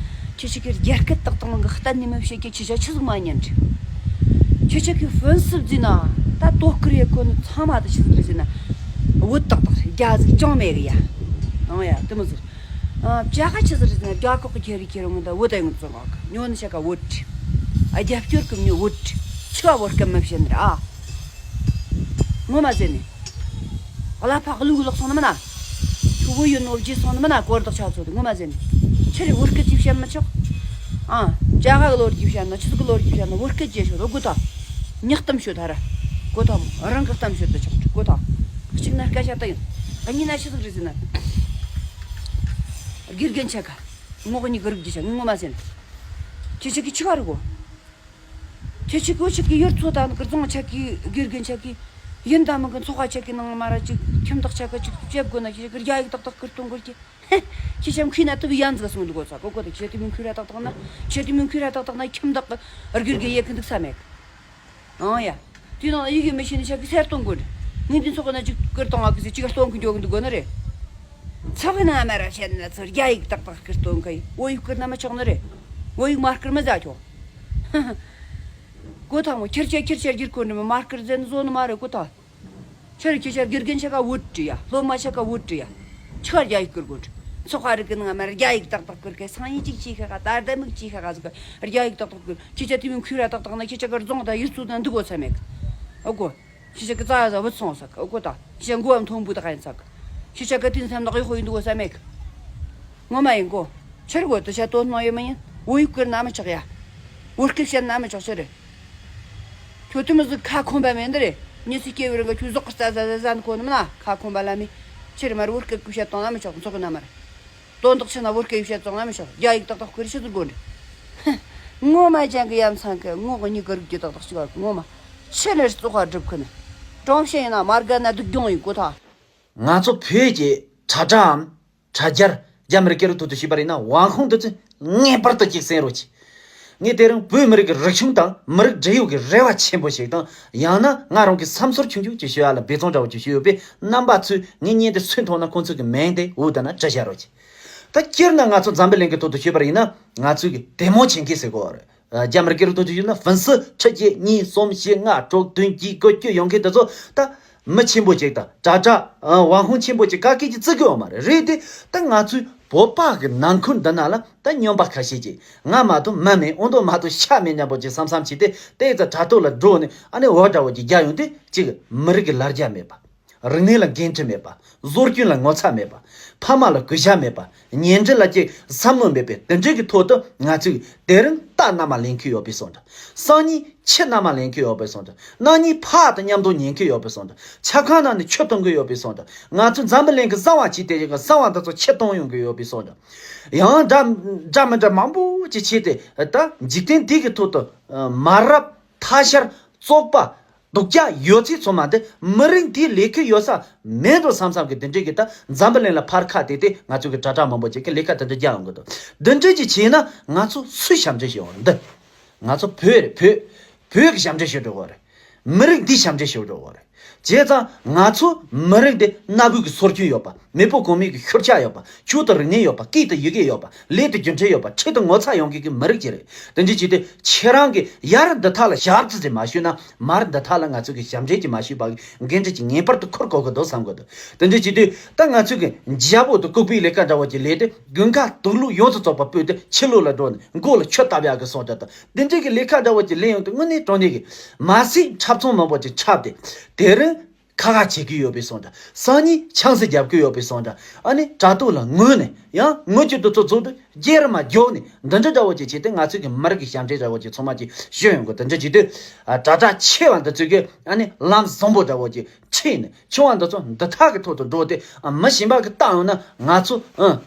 ཁྱོད་ཆ་ཁའི་རྒྱ་སྐད་ཏག་ཏག་ནང་གི་གཏན་ནས་མི་བཤད་ཀྱི། ཁྱོད་ཆ་ཆི་ཟིག་མ་ཉན་རེད། ཁྱོད་ཆ་ཁའི་ཧྥོན་སི་བརྫིས་ན་ད་ལྟོ་སྐུར་ཡེ་གོ་ནི་ཚང་མ་ད་ཆི་ཟིག་རེད་ཟེར་ན། བོད་ཏག་ཏག་རེད། རྒྱ་ཟིག་ཅང་མེད་གི་ཡ། ཨང་ཡ། དེ་མོ་ཟིག་ཨ། བྱ་ག་ཆི་ཟིག་རེད་ཟེར་ན། རྒྱ་ཁོག་གི་ཁྱེར་རི་ཁྱེར་འོང་ད་བོད་ད་ཡོང་ཙང་ཨ། ཉོ་ནི་ཆ་ག་བོད་རེད། ཨ། རྒྱབ་སྐྱོར་གི་ཉོ་བོད་རེད། ཆི་བ་བོད་སྐད་མི་བཤད་ནི་རེད་ཨ། ངོ་མ་ཟེར་ནི། གླ་ཕོགས་ལུག་ལོག་སོང་ནི་མིན་ན། ཁྱོད་བོད་ཡུལ་ནོར་རྒྱས་སོང་ནི་མིན་ན། གོར་དག་ཆ་ཚོ་དེ་ངོ་མ་ཟེར་ནས། ཆི་རེད། བོད་སྐད་ཅིག་བཤད་མི་ཆོག་ཨ། རྒྱ་གར་གི་ལོ་རྒྱུས་བཤད་ན། ཆི་ཟིག་གི་ལོ་རྒྱུས་བཤད་ན། བོད་སྐད་ཅིག་ཤོད་དོ། གོ་ཐལ། ཉག་གཏམ་ཤོད་ད་ར། གོ་ཐལ་མོ། རང་གི་གཏམ་ཤོད་དོ་ཆོག་གོ་ཐལ། གཅིག་ན་སྐད་ཆ་དེ་ཡིན། གཉིས་ན་ཆི་ཟིག་རེད་ཟེར་ན། དགེ་རྒན་ཆ་ག་ངོ་གཉིས་ཀྱི་རིགས་ཀྱི་ཆ་ངོ་མ་ཟེར་ན། ཁྱེད་ཆ་གི་ཆི་ག་རེད་གོ། ཁྱེད་ཆ་གི་ཆ་གི་ཡུལ་ཚོ་དང་གི་རྫོང་ཆ་གི་དགེ་རྒན་ཆ་གི་ཡིན་དང་མིན་གི་ཚོགས་པ་ཆ་གི་ནང་མ་ར་ཅིག་ཁྱིམ་བདག་ཆ་གི་ཅིག་བཅད་དགོས་ན། ཁྱེད་ཆ་གི་རྒྱ་ཡིག་ཏག་ཏག་ཁུར་གཏོང་དགོས་ཀྱི། ཁྱེད་ཆ་མཁུས་ན་དུ་གི་ཡན་ཟིག་སོང་འདུག་གོ་ཚ་གོ་གོ་དེ། ཁྱེད་དུ་མིན་ཁུར་ར་ཏག་ཏག་ན། ཁྱེད་དུ་མིན་ཁུར་ར་ཏག་ཏག་ན་ཁྱིམ་བདག་གི་དགེ་རྒན་ཡེ་གི་འདུག་ས་མེད། ཨང་ཡ། དེའི་ནང་ཡི་གེ་མི་ཤེས་ནི་ཆ་གི་སེར་གཏོང་དགོས། ངས་འདི་ཚོགས་ན་ཅིག་ཀིར་གཏོང་བ་གི་ཟེར་ཅིག་གཏོང་གི་འཇོག་གི་འདུག་གོ་ནི་རེད། ཚོགས་ན་མ་ར་བཤད་ན་ཚོ་རྒྱ་ཡིག་ཏག་ཏག་ཀིར་གཏོང་གི། བོད་ཡིག་ཀིར་ན་མི་ཆོག་ནི་རེད། བོད་ཡིག་མ་ཀིར་མི་ཟ་ཆོག་གོ་ཐལ་མོ། ཁྱེར་ཆ་ཁྱེར་ཆ་རྒྱུར་གོ་ནི་མི་མ་ཀིར་ཟེར་ནི་བཟོ་ནི་མ་རེད་གོ་ཐལ། ཁྱེར་ཁྱེར་ཆ་དགེ་རྒན་ཆ་ག་བོད་བྲིས་ཡ། སློབ་མ་ཆ་ག་བོད་བྲིས་ཡ། ཆི་ག་རྒྱ་ཡིག་ཀིར་གོ་འདྲི། ཚོགས་པ་རིག་གི་ནང་མ་ར་རྒྱ་ཡིག་ཏག་ཏག་ཀིར་གི། སང་ཉིན་ཅིག་ཅིག་ཤ་ག་ད་ལྟ་མིག་ཅིག་ཤ་ག་ཟིག་གི་རྒྱ་ཡིག་ཏག་ཏག་ཀིར། ཁྱེད་ཆ་དུས་མིན་ཁུར་ར་ཏག་ཏག་ན་ཁྱེད་ཆ་གི་རྫོང་དང་ཡུལ་ཚོ་དང་འདུག་གོ་ས་མེད་གི། ཨོ་གོ། ཁྱེད་ཆ་གི་རྩ་ཡ་ཟ་བུད་སོང་ས་གི། ཨོ་གོ་ད། ཁྱེད་ཆ་མགོ་བ་མཐོན་པོ་ད་ག་ཡིན་ས་གི། ཁྱེད་ཆ་གི་དེང་སང་ནག་ཡོད་ཧོ་ཡིན་འདུག་གོ་ས་མེད་གི། ངོ་མ་ཡིན་གོ། ཕྱིར་གོ་དུ་ཆ་དོ་སྣང་ཡོད་མ་ཡིན། བོད་ཡིག་ཀིར་ན་མི་ཆོག་ཡ། བོད་སྐད་བཤད་ན་མི་ཆོག་ཕྱིར། ཁྱོད་དུ་མི་ཟིག་ཁ་ཁོམ་པ་མེད་འདི་རེད། མྱི་སི་སྐྱེ་བའི་རིང་གི་ཁྱོད་ཟོག་གི་རྩ་ཟ་ཟ་ཟ་ནི་གོ་ནི་མིན་ན། ཁ་ཁོམ་པ་ལ་མི། ཕྱིར་མར་བོད་སྐད་ཀིར་བཤད་གཏོང་ན་མི་ཆོག་ཚོགས་གི་ན་མར། དོན་དག་ཆེ་ན་བོད་སྐད་བཤད་གཏོང་ན་མི་ཆོག་རྒྱ་ཡིག་ཏག་ཏག་ཀིར་ཕྱི་ཟིག་དགོས་འདྲི། ངོ་མ་ཅན་གི་ཡ་མཚན་གི་ངོ་གི་གཉིས་ཀི་རིགས་ཀྱི་ཏག་ཏག་ཅིག་ག་ངོ་མ། ཕྱི་ནས་བཙོག་པ་སྒྲུབ་གི་ནི། གྲོང་ཤེས་ཡིན་ན་མར་ག་ན་སྡུག་གྱོང་ཡིན་གོ་ཐལ། ང་ཚོ་བོད་ཀྱི་དྲ་གྲའམ་དྲ་རྒྱར་རྒྱ་མི་རིགས་སྐད་རིགས་ཐོག་ཏུ་ཞུས་པ་ཡིན་ན། དབང་ཁུངས་འདི་ཚོ་ངེས་པར་དུ་གཅིག་གསན་རོགས་གྱིས། ངས་དེ་རིང་བོད་མི་རིགས་ཀྱི་རིག་གཞུང་དང་མི་རིགས་འབྲེལ་ཡོད་ཀྱི་རེ་བ་ཆེན་པོ་ཞིག་དང་། ཡང་ན་ང་རང་གི་བསམ་ཚུལ་ཆུང་ཆུང་ཅིག་ཞུ་ཡ་ལ་འབད་བརྩོན་འདྲ་བོ་ཅིག་ཞུས་ཡོད་པས། རྣམ་པ་ཚོས་ངའི་བརྙན་དེ་སུན་ཐོག་ན་ཁོང་ཚོ་གི་མིང་དེ་འོག་ད་ན་བྲི་བཞག་རོགས་གྱིས། ད་སྤྱིར་ན་ང་ཚོ་འཛམ་བུ་གླིང་གི་ཐོག་ཏུ་ཞུས་པ་ཡིན་ན། ང་ཚོས་གི་དེ་མོ་ཆེན་གི་ཟེར་གོ་རེད། རྒྱ་མི་རིགས་སྐད་རིགས་ཐོག་ཏུ་ཞུས་ན། ཧྥིན་སི་ཁྲི་བརྒྱད་གཉིས་གསུམ་བཞི་ལྔ་དྲུག་བདུན་བརྒྱད་དགུ་བཅུ་ཡོང་མཁན་དེ་ཚོ་ད་མི་ཆེན་པོ་ཅིག་དང་དྲ་གྲ་དབང་ཁུངས་ཆེན་པོ་ཅིག་ག་གེ་ཅིག་བརྩི་གི་ཡོད་མ་རེད། རེད་དེ། ད་ང་ཚོའི་བོད་པ་གི་ནང་ཁུལ་འདི་ན་ལ་ད་སྨྱོན་པ་ཁ་ཤས་ཀྱིས་ང་མ་གཏོགས་མི་མེད། ཨོང་དོ་མ་གཏོགས་ཤ་མེད་སྙམ་པོ་ཅིག་བསམ་བསམ་བྱས་ཏེ། དེ་ཙ་དྲ་ཐོག་ལ་འགྲོ་ནས་ཨ་ནི་འོ་འདྲ་བོ་ཅིག་རྒྱག་ཡོང་དུས། གཅིག་མི་རིགས་ཀྱི་ལར་རྒྱ་མེད་པ། རིག་གནས་ལ་འགན་འཁྲི་མེད་པ། སྲོལ་རྒྱུན་ལ་ངོ་ཚ་མེད་པ། ཕ་མ་ལ་གུས་ཞབས་མེད་པ། ཉེ་འབྲེལ་ལ་ཅིག་བསམ་བློ་མེད་པའི་དེ་འདྲའི་གི་ཐོག་ཏུ། ང་ཚོས་དེ་རིང་རྟ་མནའ་མ་ལེན་གི་ཡོད་པའི་བཟོ་འདྲ། སང་ཉིན་ཁྱི་མནའ་མ་ལེན་གི་ཡོད་པའི་བཟོ་འདྲ། གནངས་ཉིན་ཕག་དང་མཉམ་དུ་ཉལ་གི་ཡོད་པའི་བཟོ་འདྲ། ཆབ་ཁང་ནང་ནས་ཆུ་འཐུང་གི་ཡོད་པའི་བཟོ་འདྲ། ང་ཚོ་འཛམ་བུ་གླིང་གི་གསང་བ་བྱས་ཏེ། གི་གསང་བ་འདི་ཚོ་ཆུ་འཐུང་ཡོང་གི་ཡོད་པའི་བཟོ་འདྲ། ཡང་འདྲ་འདྲ་མི་འདྲ་མང་པོ་ཅིག་བྱས་ཏེ། ད་འཇིག་རྟེན་འདི་གི་ཐོག་ཏུ་མ་རབས་ཐ་ཤལ་བཙོག་པ། སྡུག་ཅག་ཡོད་ཚད་ཚང་མ་འདི་མི་རིགས་འདིའི་ལས་ཁུར་ཡོད་ས་མེད་འགྲོ་བསམ་བསམ་གི་དེ་འདྲའི་གི་ད་འཛམ་བུ་གླིང་ལ་ཕར་ཁ་གཏད་དེ། ང་ཚོ་གི་དྲ་གྲ་མང་པོ་ཅིག་གི་ལས་ཀ་དེ་འདྲ་རྒྱག་ཡོང་གི་འདུག་དེ་འདྲའི་ཅིག་བྱས་ན་ང་ཚོ་སུས་ཞབས་འདྲེན་ཞུ་ཡོང་འདི། ང་ཚོ་བོད་རེད། བོད། བོད་ཀྱི་ཞབས་འདྲེན་ཞུ་འགྲོ་གི་རེད། མི་རིགས་འདིའི་ཞབས་འདྲེན་ཞུ་འགྲོ་གི་རེད། བྱས་ཙང་ང་ཚོ་མི་རིགས་འདི་གནའ་བོའི་གི་སྲོལ་རྒྱུན་ཡོད་པ། མེས་པོ་གོང་མའི་གི་ཤུལ་བཞག་ཡོད་པ། ཆོས་དང་རིག་གནས་ཡོད་པ། སྐད་དང་ཡི་གེ་ཡོད་པ། ལས་དང་རྒྱུ་འབྲས་ཡོད་པ། ཁྲེལ་དང་ངོ་ཚ་ཡོང་མཁན་གྱི་མི་རིགས་ཅིག་རེད། དེ་འདྲ་བྱས་ཏེ་ཁྱེད་རང་གིས་ཡར་འདི་དག་ལ་ཞབས་ཕྱི་ཟིག་མ་ཞུས་ན། མར་འདི་དག་ལ་ང་ཚོ་གིས་ཞབས་འདྲེན་ཅིག་མ་ཞུས་པ་གི་འགན་འཁྲི་ཅིག་ངེས་པར་དུ་འཁུར་དགོས་ཀྱི་འདུག་བསམ་གྱི་འདུག་དེ་འདྲ་བྱས་དུས་ད་ང་ཚོ་གིས་རྒྱལ་པོ་དང་ལྐུགས་པའི་ལས་ཀ་འདྲ་བོ་ཅིག་ལས་ཏེ། དགུན་ཁ་དུག་ལོག་ཡོངས་སུ་རྫོགས་པ་ཕུད་དེ་ཕྱི་ལོགས་ལ་འགྲོ་ནས་མགོ་ལ་ཆུ་བཏབ་ཡག་གི་བཟོ་འདྲ་དང་། དེ་འདྲ་གི་ལས་ཀ་འདྲ་བོ་ཅིག་ལས་ཡོང་དུས་དངོས་གནས་དྲང་གནས་ཀྱི་མ་སྲིད་འཁྲབ་ཚོང་མང་པོ་ཅིག་འཁྲབ་སྟེ། དེ་རིང་ཁ་ཁ་བྱེད་ཀྱི་ཡོད་པའི་བཟོ་འདྲ། སང་ཉིན་ཆང་ས་རྒྱབ་ཀྱི་ཡོད་པའི་བཟོ་འདྲ། ཨ་ནི་དྲ་ཐོག་ལ་ངུས་ནས་ཡང་ངུ་རྒྱུ་དེ་ཚོ་རྫོགས་དུས་རྒྱལ་མ་མགྱོགས་ནས་འདི་འདྲ་འདྲ་བོ་ཅིག་བྱས་ཏེ། ང་ཚོ་གི་མི་རིགས་ཀྱི་ཞབས་འདྲེན་འདྲ་བོ་ཅིག་ཚང་མ་ཅིག་ཞུ་ཡོང་གི། དེ་འདྲ་བྱས་དུས་ཨ་དྲ་གྲགས་ཆེ་བ་འདི་ཚོ་གི་ཨ་ནི་ལམ་བཟང་པོ་འདྲ་བོ་ཅིག་ཁྲིད་ནས། ཆུང་བ་འདི་ཚོ་འདི་དག་གི་ཐོག་ཏུ་འགྲོ་སྟེ། ཨ་མི་གཞན་པ་གིས་བལྟ་ཡོང་ན་ང་ཚོ་ཨ།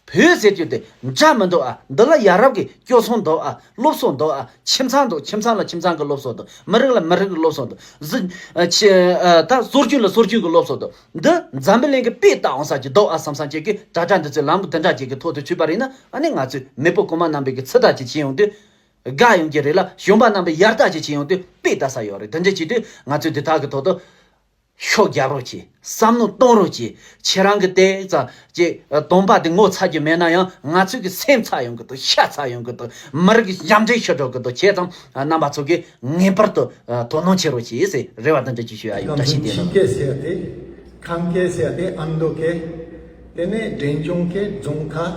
བོད་ཟེར་རྒྱུ་དེ་འདྲ་མི་འདུག་ཨ། འདི་ལ་ཡ་རབས་ཀྱི་སྐྱོ་སོང་འདུག་ཨ། སློབ་གསོ་འདུག་ཨ། ཁྱིམ་ཚང་འདུག་ཁྱིམ་ཚང་ལ་ཁྱིམ་ཚང་གི་སློབ་གསོ་འདུག་མི་རིགས་ལ་མི་རིགས་ཀྱི་སློབ་གསོ་འདུག་ཟི། ཨ། ཆི། ཨ། ད་སྲོལ་རྒྱུན་ལ་སྲོལ་རྒྱུན་གྱི་སློབ་གསོ་འདུག་འདི་འཛམ་བུ་གླིང་གི་དཔེ་ལྟ་འོང་ས་ཅིག་འདུག་ཨ་བསམ་བསམ་ཅིག་གི་དྲ་གྲགས་འདི་ཚོའི་ལམ་འདི་འདྲ་ཅིག་གི་ཐོག་ཏུ་ཚུད་པ་ཡིན་ན། ཨ་ནི་ང་ཚོས་མེས་པོ་གོང་མ་རྣམ་པའི་གི་ཚུལ་དག་ཅིག་བྱེད་ཡོང་དུས་དགའ་ཡོང་གི་རེད་ལ། གཞོན་པ་རྣམ་པས་ཡར་ལྟ་ཅིག་བྱེད་ཡོང་དུས་དཔེ་ལྟ་ས་ཡོད་རེད། དེ་འདྲ་བྱེད་དུས་ང་ཚོས་འདི་དག་གི་ཐོག་ཏུ་ཤུགས་རྒྱབ་རོགས་གྱིས། བསམ་བློ་གཏོང་རོགས་གྱིས། ཁྱེད་རང་གི་དེ་ཙ་ཅིག་དོམ་པ་དེ་ངོ་ཚ་རྒྱུ་མེད་ན་ཡང་། ང་ཚོའི་གི་སེམས་ཚ་ཡོང་གི་འདུག་ཤ་ཚ་ཡོང་གི་འདུག་མི་རིགས་ཀྱི་ཞབས་འདྲེན་ཞུ་འགྲོ་གི་འདུག་བྱས་ཙང་རྣམ་པ་ཚོ་གིས་ངེས་པར་དུ་དོ་སྣང་བྱེད་རོགས་གྱིས་ཟེར་རེ་བ་དེ་འདྲ་ཅིག་ཞུ་ཡ་ཡོད། བཀྲ་ཤིས་བདེ་ལེགས། ཁམས་སྐད་ཟེར་ཏེ། ཁམས་སྐད་ཟེར་ཏེ། ཨ་མདོ་སྐད། དེ་ནས་འབྲས་ལྗོངས་སྐད། རྫོང་ཁ།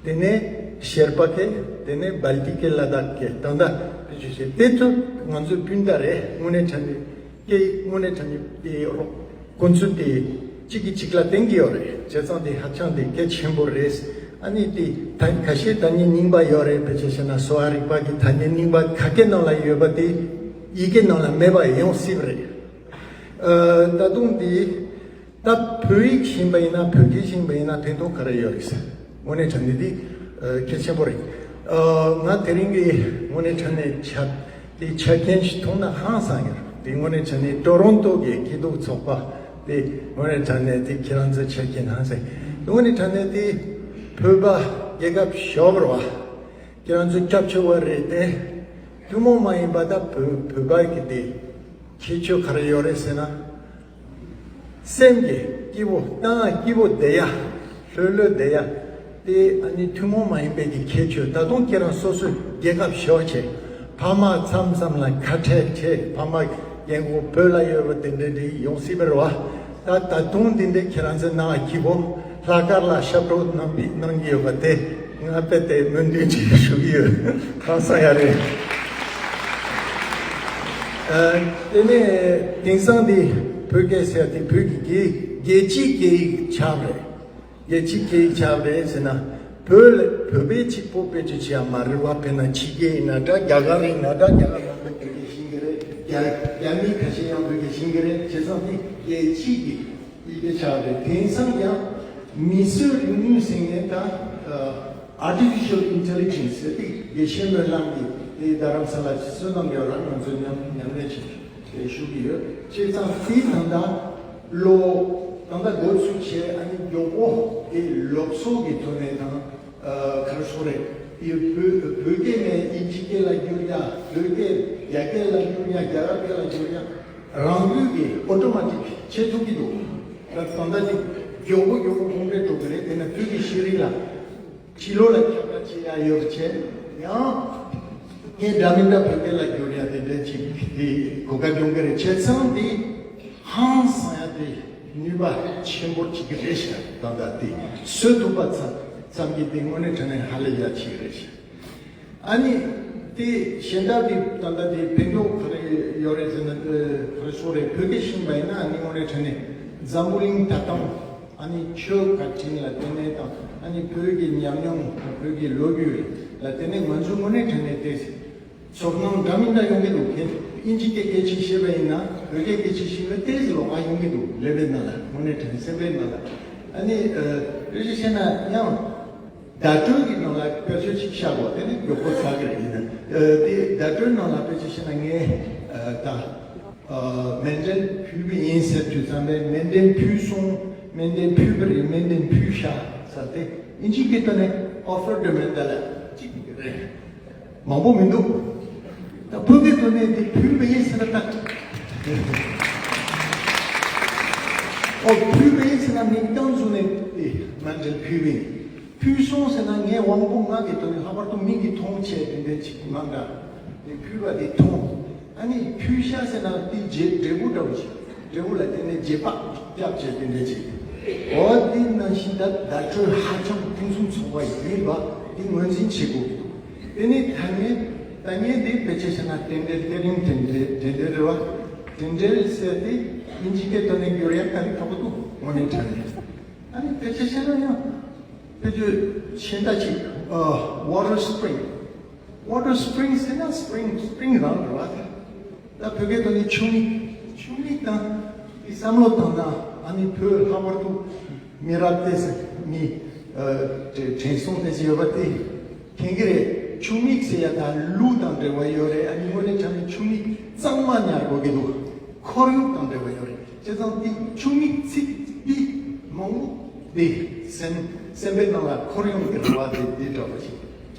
དེ་ནས་བཤེར་པ་སྐད། དེ་ནས་སྦལ་ཏི་སྐད། ལ་དྭགས་སྐད། ད་ལྟ་དེ་ཚོ་ཞིག་དེ་ཚོ་ང་ཚོའི་སྤུན་ཟླ་རེད། དངོས་གནས་དྲང་གནས་སྐད་ཡིག་དངོས་གནས་དྲང་གནས་སྐད་ཡིག་རོགས། ཁོ་ཚོ་དེ་གཅིག་གིས་གཅིག་ལ་བརྟེན་གྱི་ཡོད་རེད། བྱས་ཙང་དེ་ཧ་ཅང་དེ་གལ་ཆེན་པོ་རེད། ཨ་ནི་དེ་ད་ཁ་ཤས་ཐ་སྙད་རྙིང་པ་ཡོད་རེད། དཔེ་ཆ་བཤད་ན་གསོ་བ་རིག་པ་གི་ཐ་སྙད་རྙིང་པ་ཁ་སྐད་ནང་ལ་ཡོད་པ་དེ་ཡི་གེ་ནང་ལ་མེད་པ་ཡོང་སྲིད་པ་རེད། ཨ་ད་དུང་དེ་ད་བོད་ཡིག་ཤེས་པ་ཡིན་ན། བོད་སྐད་ཤེས་པ་ཡིན་ན་ཕན་ཐོགས་ག་རེ་ཡོད་རེད་ཟེར། དངོས་གནས་དྲང་གནས་འདི་ཨ་གལ་ཆེན་པོ་རེད། ཨ་ང་དེ་རིང་གི་དངོས་གནས་དྲང་གནས་ཆ་དེ་ཆ་རྐྱེན་ཞིག་མཐོང་ན་ཧང་སང་ཡོད། དེ་དངོས་གནས་དྲང་གནས་ཊོ་རོན་ཊོ་གི་སྐྱིད་སྡུག་ཚོགས་པ་དེ་དངོས་གནས་དྲང་གནས་དེ་ཁྱེད་རང་ཚོའི་ཆ་རྐྱེན་ཧང་སང་། དངོས་གནས་དྲང་གནས་དེ་བོད་པ་རྒྱལ་ཁབ་ཞོག་ར་བ་ཁྱེད་རང་ཚོ་སྐྱབས་བཅོལ་བ་རེད་དེ། ཐུན་མོང་མ་ཡིན་པ་ད་བོད་བོད་པ་གི་དེ་ཁྱད་ཆོས་ག་རེ་ཡོད་རེད་ཟེར་ན། སེམས་ཀྱི་སྐྱིད་པོ། གཏན་ལ་སྐྱིད་པོ་བསྡད་ཡ། ལྷོད་ལྷོད་བསྡད་ཡ། དེ་ཨ་ནི་ཐུན་མོང་མ་ཡིན་པའི་གི་ཁྱད་ཆོས། ད་དུང་ཁྱེད་རང་སོ་སོའི་རྒྱལ་ཁབ་ཞོག་བྱས། ཕ་མ་མཚམས་མཚམས་ལ་ཁ་བྲལ་བྱས། ཕ་མ་རྒན་གོག་བོད་ལ་ཡོད་པ་དེ་འདྲ་འདྲ་ཡོང་སྲིད་པ་རེད་བ། ད་ད་དུང་འདི་འདྲའི་ཁྱེད་རང་ཚོའི་ནང་སྐྱིད་པོ་ལྷག་དཀར་ལ་ཞབས་བྲོ་གནང་པའི་གནང་གི་ཡོད་པ་དེ་ང་དཔེ་དེ་སྨོན་འདུན་ཅིག་ཞུ་གི་ཡོད། ཧང་སང་ཡ་རེད། ཨ་དེ་ནས་དེང་སང་འདི་བོད་སྐད་ཟེར་དེ་བོད་ཀྱི་རྒྱལ་རྒྱལ་སྤྱིའི་སྐད་ཡིག་ཆགས་རེད། རྒྱལ་སྤྱིའི་སྐད་ཡིག་ཆགས་རེད་ཟེར་ན། བོད་ལ་བོད་པའི་གཅིག་པོ་དཔེ་ཆ་ཆེ་ཡ་མ་རེད་བ། དཔེར་ན་ཕྱི་རྒྱལ་ཡིན་ན་འདྲ། རྒྱ་གར་ཡིན་ན་འདྲ། རྒྱ་གར་ནང་ལ་བོད་སྐད་ཤེས་ཀྱི་རེད། རྒྱ་རྒྱ་མི་ཁ་ཤས་ཡང་བོད་སྐད་ཤེས་ཀྱི་རེད། བྱས་ཙང་དེ་རྒྱལ་སྤྱིའི་གི་ཡི་གེ་ཆགས་རེད། དེང་སང་ཡང་མིས་བཟོས་རིག་ནུས་ཟེར་མཁན་དང་། ཨ་Artificial Intelligence ཟེར་དེ་དགེ་བཤེས་སྨོན་ལམ་གྱིས་དེ་རྡ་རམ་ས་ལ་ཕྱིན་ཚུལ་གནང་ཡོད་ར། ང་ཚོ་མཉམ་མཉམ་ལས་བྱས་དེ་ཞུ་གི་ཡོད། བྱས་ཙང་དེ་ད་ལྟ་ལོ་ད་ལྟ་འགོ་ཚུགས་བྱས། ཨ་ནི་མགྱོགས་པོ་དེ་ལུགས་སྲོལ་གྱི་ཐོག་ནས་དང་། ཨ་ག་རེ་ཟེར་དགོས་རེད། དེ་བོད་བོད་སྐད་ནས་དབྱིན་ཇི་སྐད་ལ་བསྒྱུར་ཡ། བོད་སྐད་རྒྱ་སྐད་ལ་བསྒྱུར་ཡ། རྒྱ་གར་སྐད་ལ་བསྒྱུར་ཡ། རང་འགུལ་གྱིས་ཨོ་ཊོ་མ་ཊིག་བྱེད་ཐུབ་ཀྱི་འདུག་ད་ད་ལྟ་དེ་མགྱོགས་པོ་མགྱོགས་པོ་གོང་འཕེལ་འགྲོ་གི་རེད། དེ་ནས་བོད་ཀྱི་ཤེས་རིག་ལ་ཕྱི་ལོགས་ལ་ཁྱབ་བསྒྲགས་བྱེད་ཡ་ཡོད་པ་བྱས། ཡང་ངས་འདྲ་མི་འདྲ་བོད་སྐད་ལ་བསྒྱུར་ཡ་དེ་འདྲ་ཅིག་གི་གོ་སྐབས་ཡོང་གི་རེད། བྱས་ཙང་དེ་ཧང་སང་ཡ་དེ་ནུས་པ་ཆེན་པོ་ཅིག་རེད་ཤག་ད་ལྟ་དེ་བཟོ་ཐུབ་པ་ཙམ་ཙམ་གྱིས་དེ་དངོས་གནས་དྲང་གནས་ཧ་ལས་ཡ་ཅིག་རེད་ཤག་ཨ་ནི་དེ་གཞན་དག་གི་ད་ལྟ་དེ་ཕན་ཐོགས་ག་རེ་ཡོད་རེད་ཟེར་ན། ཨ་ག་རེ་ཟེར་དགོས་རེད། བོད་སྐད་ཤེས་པ་ཡིན་ན་ཨ་ནི་དངོས་གནས་དྲང་གནས་འཛམ་བུ་གླིང་ད་ལྟ་ཨ་ནི་ཆོས་བཀའ་དྲིན་ལ་བརྟེན་ནས་དང་། ཨ་ནི་བོད་ཀྱི་ཉམས་མྱོང་། བོད་ཀྱི་ལོ་རྒྱུས་ལ་བརྟེན་ནས་ང་ཚོ་དངོས་གནས་དྲང་གནས་དེ་ཚོར་སྣང་འདྲ་མི་འདྲ་ཡོང་གི་འདུག་དབྱིན་ཇི་སྐད་སྐད་ཆ་བཤད་པ་ཡིན་ན། བོད་སྐད་སྐད་ཆ་བཤད་པ་དེ་ལོགས་ཀ་ཡོང་གི་འདུག་ཀླད་པའི་ནང་ལ། དངོས་གནས་དྲང་གནས་སེམས་པའི་ནང་ལ། ཨ་ནི་ཨ་དཔེ་ཆ་བཤད་ན་ཡང་བརྡ་སྤྲོད་ཀྱི་ནང་ལ་དཔེ་ཆ་ཅིག་བཞག་པ་དེ་ནི་མགྱོགས་པོ་ཚར་གི་རེད། ཡིན་ན་ཨ་དེ་བརྡ་སྤྲོད་ནང་ལ་དཔེ་ཆ་བཤད་ན། ངས་ཨ་ད་ཨ་མཎྜལ་ཕུལ་བ་ཡིན་ཟེར་དུས་ཙམ་པས། མཎྜལ་ཕུལ་སོང་། མཎྜལ་ཕུལ་བ་རེད། མཎྜལ་ཕུལ་ཤག་ཟེར་ཏེ། དབྱིན་ཇིའི་སྐད་ཐོག་ནས་offer the mandala ཅིག་རེད། མང་པོ་མི་འདུག་ད་བོད་སྐད་ཐོག་ནས་དེ་ཕུལ་བ་ཡིན་ཟེར་ན་ད། ཨོ་ཕུལ་བ་ཡིན་ཟེར་ན་མིང་བཏགས་བཟོས་ནས་དེ་མཎྜལ་ཕུལ་བ་ཡིན། ཕུལ་སོང་ཟེར་ན་ངས་དབང་པོ་ལྔ་གི་ཐོག་ནས། ལྷག་པར་དུ་མིག་གིས་མཐོང་བྱས་དེ་འདྲ་ཅིག་མ་འདྲ་དེ་ཕུལ་བ་དེ་མཐོང་། ཨ་ནི་ཕུལ་ཤག་ཟེར་ན་དེ་རྗེས་འབྲས་བུ་འདྲ་བོ་ཞིག་འབྲས་བུ་ལ་བརྟེན་ནས་རྗེས་དཔག་བརྒྱབ་བྱས་དེ་འདྲ་ཅིག་འོ་དེ་ནང་བཞིན་ད་བརྡ་སྤྲོད་ཧ་ཅང་ཕུན་སུམ་ཚོགས་པ་ཡིན་པ་དེ་ངོས་འཛིན་བྱེད་དགོས་ཀྱི་འདུག་དེ་ནས་ཐ་སྙད། ཐ་སྙད་དེ་དཔེ་ཆ་བཤད་ན་རྟེན་འབྲེལ། རྟེན་རིང་རྟེན་འབྲེལ། རྟེན་འབྲེལ་རེད་བ། རྟེན་འབྲེལ་ཟེར་དེ་དབྱིན་ཇི་སྐད་ཐོག་ནས་བསྒྱུར་ཡ་དཀའ་ལས་ཁག་པོ་འདུག་དངོས་གནས་དྲང་གནས། ཨ་ནི་དཔེ་ཆ་བཤད་ན་ཡང་དཔེ་བརྗོད་གཞན་དག་ཅིག་ཨ་water spring། Water spring ཟེར་ན་སྤྲིང་སྤྲིང་རང་རེད་བ། ད་བོད་སྐད་ཐོག་ནས་ཆུ་མིག་ཆུ་མིག་དང་དེ་བསམ་བློ་བཏང་ན། ཨ་ནི་བོད་ལྷག་པར་དུ་མི་རབས་ཏོག་ཙམ་མི་ཨ་དྲན་སོང་ཏོག་ཙམ་ཡོད་པ་དེ་མཁྱེན་གྱི་རེད། ཆུ་མིག་ཟེར་ཡ་ད་ཀླུ་དང་འབྲེལ་བ་ཡོད་རེད། ཨ་ནི་དངོས་གནས་དྲང་གནས་ཆུ་མིག་གཙང་མ་ཉར་དགོས་ཀྱི་འདུག་ཁོར་ཡུག་དང་འབྲེལ་བ་ཡོད་རེད། བྱས་ཙང་དེ་ཆུ་མིག་ཚིག་འདི་མང་པོ་དེ་སེམས་སེམས་པའི་ནང་ལ་འཁོར་ཡོང་གི་རེད་བ། དེ་དེ་འདྲ་བ་ཞིག་